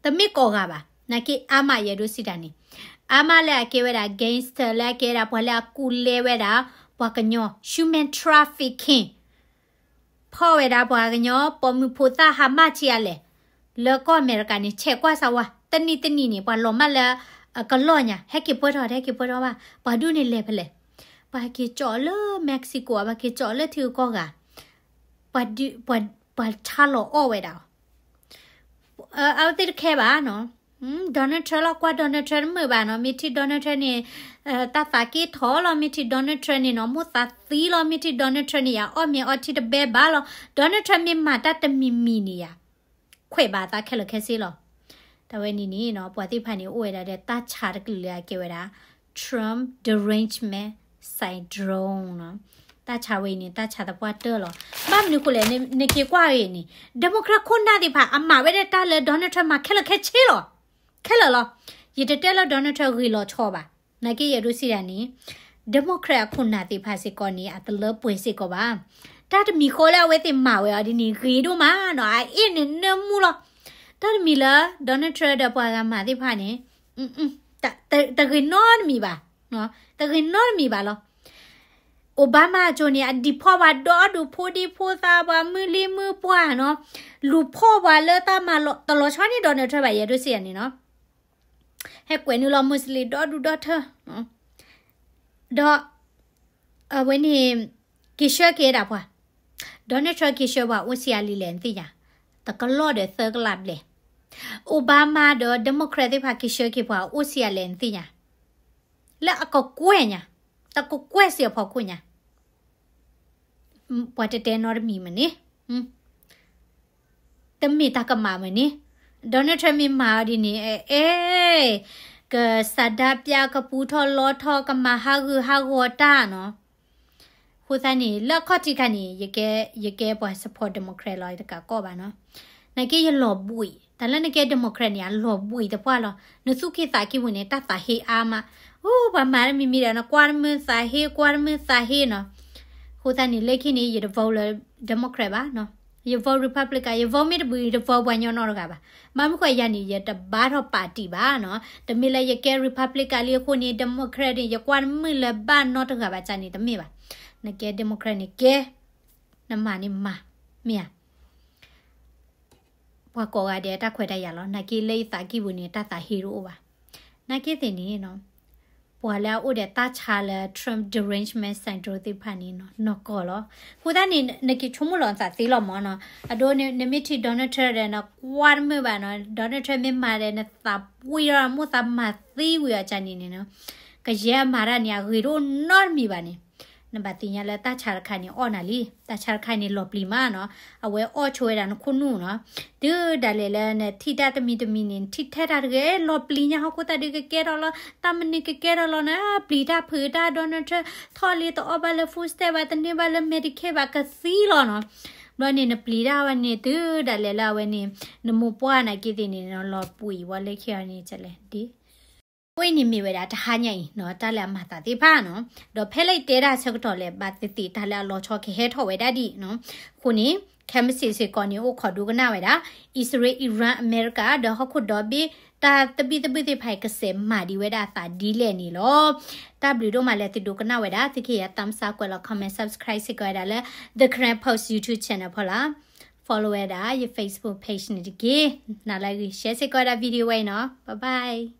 တမ့ၢ်ကိးဂၤဘၣ်. နာ်က့အါမးယအဲၣ်ဒိးစံးတၢ်န့ၣ် အါမးလၢအကဲဝဲဒၣ် gangster လၢအကဲဝဲဒၣ်ပှၤလၢအကူလဲဝဲဒၣ် ပှၤကညီ human trafficking ဖီၣ်ဝဲဒၣ်ပှၤကညီ ပိာ်မုၣ်ဖိသၣ်ဟါမၢ်ဆံးအါလဲၣ် လၢကီၢ်အမဲရကၤန့ၣ် ဆဲးကွၢ်စၢ်ဝဲ တနံၤတနံၤန့ၣ် ပှၤလီၤမၢ်လၢ ကလီၢ်ညါ ဟဲက့ၤပၢၢ်ထီၣ် ဟဲက့ၤပၢၢ်ထီၣ်ဘၣ် ပှၤဒူၣ်န့ၣ်လဲၤဖဲလဲၣ်. ပှၤဟဲက့ၤကၠီလၢ Mexico ပှၤက့ၤကၠီလၢထံဂုၤကီၢ်ဂၤ ပှၤဒုး ပှၤ ပှၤဆါလီၤအီၣ်ဝဲဒၣ်အီၤ အဝဲသ့ၣ်တခဲဘၣ်နီၤ. Donald Trump လီၤ ကွၢ် Donald Trump တမုာ်ဘၣ်နီၤ. မ့ၢ်ထံၣ် Donald Trump န့ၣ် တၢ်သးက့ၢ်ထီၣ်လီၤ. မ့ၢ်ထံၣ် Donald Trump န့ၣ်နီၤ မိၢ်သးသံလီၤ. မ့ၢ်ထံၣ် Donald Trump န့ၣ် ယၤအီၣ်မ့ၤအီထံတဘဲဘၣ်လီၤ. Donald Trump မ့ၢ်မၤတၢ်တမံၤမံၤန့ၣ်ယၤ ခွဲးဘၣ်သးခဲလၢာ်ခဲဆ့လီၤ. တၢ်ဝဲန့ၣ်န့ၣ်နီၤ ပှၤသ့ၣ်တဖၣ်န့ၣ် အိၣ်ဝဲဒၣ်ဒီးတၢ်ဆါတကလုာ်လၢအကဲဝဲဒၣ် Trump derangement syndrome နီၤ. တၢ်ဆါဝဲအံၤန့ၣ် တၢ်ဆါသပှၢ်တၢၢ်လီၤ. ဘၣ်မနုၤအဃိလဲၣ် နက့ၤကွၢ်ဂ့ၤန့ၣ် Democrat ခိၣ်နၢ်သ့ၣ်တဖၣ် အမၤဝဲဒၣ်တၢ်လၢ Donald Trump မၤခဲလၢာ်ခဲဆ့လီၤ. ခဲလၢာ်လီၤ. ယတတဲလၢ Donald Trump ဂ့ၤလီၤဆီဘၣ်. နာ်က့ယအဲၣ်ဒိးစံးဒၣ်န့ၣ် Democrat အခိၣ်နၢ်သ့ၣ်တဖၣ်စ့ၢ်ကီးန့ၣ် အတလၢပှဲၤစ့ၢ်ကီးဘၣ်. တၢ်တမံၤဃီလၢအဝဲသ့ၣ်မၤဝဲအီၤဒ်န့ၣ် ဂ့ၤဒိၣ်မးနီၤ အအ့ၣ်န့ၣ်နၢမူလီၤ. တၢ်တမံၤလၢ Donald Trump ဒီးပှၤဂၤမၤသ့ၣ်တဖၣ်န့ၣ် တဂ့ၤနီတမံၤဘၣ်. တဂ့ၤနီတမံၤဘၣ်လီၤ. Obama အစိၤန့ၣ် အ deport ပှၤဒီဒူၣ် ဖိဒံဖိသၣ် ပှၤမုၢ်လံမုၢ်ပှၢ်နီၤ, လူၤဖီၣ်ပှၤလၢတၢ်မၤလီၤ တလီၤဆီန့ၣ် Donald Trump ဘၣ် ယအဲၣ်ဒိးစံးဒၣ်န့ၣ်နီၤ. ဟဲကွဲးနုာ်လီၤ Muslim ဒီဒူၣ်ဒီထၢ ဒီး အဝဲန့ၣ် က့ၤဆှၢက့ၤဒၣ်ပှၤ, Donald Trump က့ၤဆှၢပှၤအိၣ်ဆံးအါလံလဲၣ်နသ့ၣ်ညါ, တကလီၢ်ဒီးသၢကလးဘျဲၣ်. Obama ဒီး Democrat သ့ၣ်တဖၣ်က့ၤဆှၢက့ၤပှၤအိၣ်ဆံးအါလဲၣ်နသ့ၣ်ညါ, လၢအကကွဲၢ်ညါ, တကကွဲၢ်စ့ၢ်အဖီခိၣ်ညါ ပှၤတတဲနီတမံၤမ့ၢ်န့ၣ်, တမ့ၢ်တၢ်ကမၣ်မ့ၢ်န့ၣ်, Donald Trump မ့ၢ်မၤအီၤဒ်န့ၣ် အဲ အဲ ကဆန္ဒပြ ကပူၤထီၣ်လီထီၣ် ကမၤဟးဂူာ်ဟးဂီၤတၢ်နီၤ. အဃိသတးန့ၣ် လၢအခီၣ်ထံးခါန့ၣ် ယကဲ ယကဲပှၤ support Democrat လီၤ ယတကးကီၢ်ဘၣ်နီၤ. နာ်က့ယလီၤဘှံး, တၢ်လၢနကဲ Democrat န့ၣ် အလီၤဘှံးသပှၢ်လီၤ. နသူၣ်က့သးက့ပူၤန့ၣ် တၢ်သးဟ့အါမး, အိ ပှၤမၤတမံၤမံၤဒီး နကွၢ်တမုာ်သးဟ့ ကွၢ်တမုာ်သးဟ့နီၤ. အဃိသတးန့ၣ် လၢခံန့ၣ် ယတ vote လၢ Democrat ဘၣ်နီၤ. ယ vote Republican, ယ vote မ့ၢ်တဘှံး ယတ vote ပှၤညီနီတဂၤဘၣ်. ဘၣ်မနုၤဃိယၤန့ၣ် ယတဘါထီၣ် party ဘၣ်နီၤ. တမ့ၢ်လၢယကဲ Republican လံအဃိန့ၣ် Democrat န့ၣ် ယကွၢ်တမုာ်လၢၤဘၣ်နီတဂၤဘၣ်န့ၣ် တမ့ၢ်ဘၣ်. နကဲ Democrat န့ၣ်ကဲ, နမၤန့ၣ်မၤ, မ့ၢ်ဧါ. ပှၤကိးဂၤဒဲးတၢ်ခွဲးတၢ်ယာ်လီၤ. နာ်က့လၢယသးကံၢ်ပူၤန့ၣ် တၢ်သးဟ့တအိၣ်ဘၣ်. နာ်က့သ့ၣ်န့ၣ်နီၤ, ပှၤလၢအအိၣ်ဒီးတၢ်ဆါလၢ Trump derangement syndrome သ့ၣ်တဖၣ်န့ၣ်နီၤ နီၢ်ကီၢ်လီၤ. အဃိသတးန့ၣ် နက့ၤဆိကမိၣ်လီၤနသးသ့လီၤမ့ၢ်နီၤ. အဒိ နမ့ၢ်ထံၣ် Donald Trump ဒီး နကွၢ်တမုာ်ဘၣ်နီၤ. Donald Trump မ့ၢ်မၤဒီး နသးပှံၢ်ဒီး မိၢ်သးမၤသံဝံၤအီၤကန့ၣ်န့ၣ်နီၤ, ကယဲၢ်အမၤတၢ်န့ၣ် အဂ့ၤဒိၣ်နီတမံၤဘၣ်န့ၣ် နဘၣ်သ့ၣ်ညါလၢတၢ်ဆါတခါန့ၣ် အီၣ်နၤလံ. တၢ်ဆါတခါန့ၣ် လီၤပျံၤမးနီၤ. အဝဲအီၣ်ဆိဝဲဒၣ်နခိၣ်နူာ်နီၤ. တုၤဒၣ်လဲာ်လၢနထံၣ်တၢ်တမံၤတမံၤန့ၣ် နထံၣ်ထဲတၢ်တဂ့ၤ လီၤပျံၤညါဟီၣ်ခိၣ်သတးဒုးကကဲထီၣ်လီၤ. တၢ်မနုၤကကဲထီၣ်လီၤန့ၣ် ပျံၤတၢ်ဖုးတၢ် Donald Trump ထီၣ်လံ တအီၣ်ဘၣ်လၢ food stamp ဘၣ် တန့ၢ်ဘၣ်လၢ Medicaid ဘၣ် ကသံလီၤနီၤ. ဘျီန့ၣ် နပျံၤတၢ်ဝဲန့ၣ် တုၤဒၣ်လဲာ်လၢအဝဲန့ၣ် နမိၢ်ပှၢ်နာ်က့သ့ၣ်န့ၣ်နီၤ လီၤပှံၢ်ဝဲလၢခံအီၤန့ၣ် ကလဲၣ်ဒ် အဝဲအံၤန့ၣ်မ့ၢ်ဝဲဒၣ်တဟါညါအံၤနီၤ တၢ်လၢအမၤသးသ့ၣ်တဖၣ်နီၤ. ဒီးဖဲလၢယတဲဒၣ်ဆၢကတီၢ်လဲၣ် ဘၣ်သ့ၣ်သ့ၣ်တၢ်လၢအလီၤဆီကဟဲထီၣ်ဝဲဒၣ်ဒ်နီၤ. အဃိန့ၣ် ခဲမုၢ်ဆ့ၣ်စ့ၢ်ကီးန့ၣ် အိၣ်ခိးဒိကနၣ်ဝဲဒၣ် အံၣ်စရ့လး အံရၣ် အမဲရကၤ ဒီးဟီၣ်ခိၣ်ဒီဘ့ၣ် တၢ်သဘံၣ်သဘုၣ်သ့ၣ်တဖၣ်အံၤ ကစဲးမၤဒံးဝဲဒၣ်အသးဒ်လဲၣ်န့ၣ်လီၤ. တၢ်ဘျုးဒိၣ်မးလၢသုဒိကနၣ်ဝဲဒၣ် သုကဟ့ၣ်ယၤ thumbs up ကွဲးလီၤ comment subscribe စ့ၢ်ကီးဝဲဒၣ်လၢ The Karen Post YouTube channel ဖီလာ် follow ဝဲဒၣ်ယ Facebook page န့ၣ်တက့ၢ်. နၤလၢအဂ့ၤ share စ့ၢ်ကီးဝဲဒၣ် video ဝဲအံၤနီၤ. Bye bye.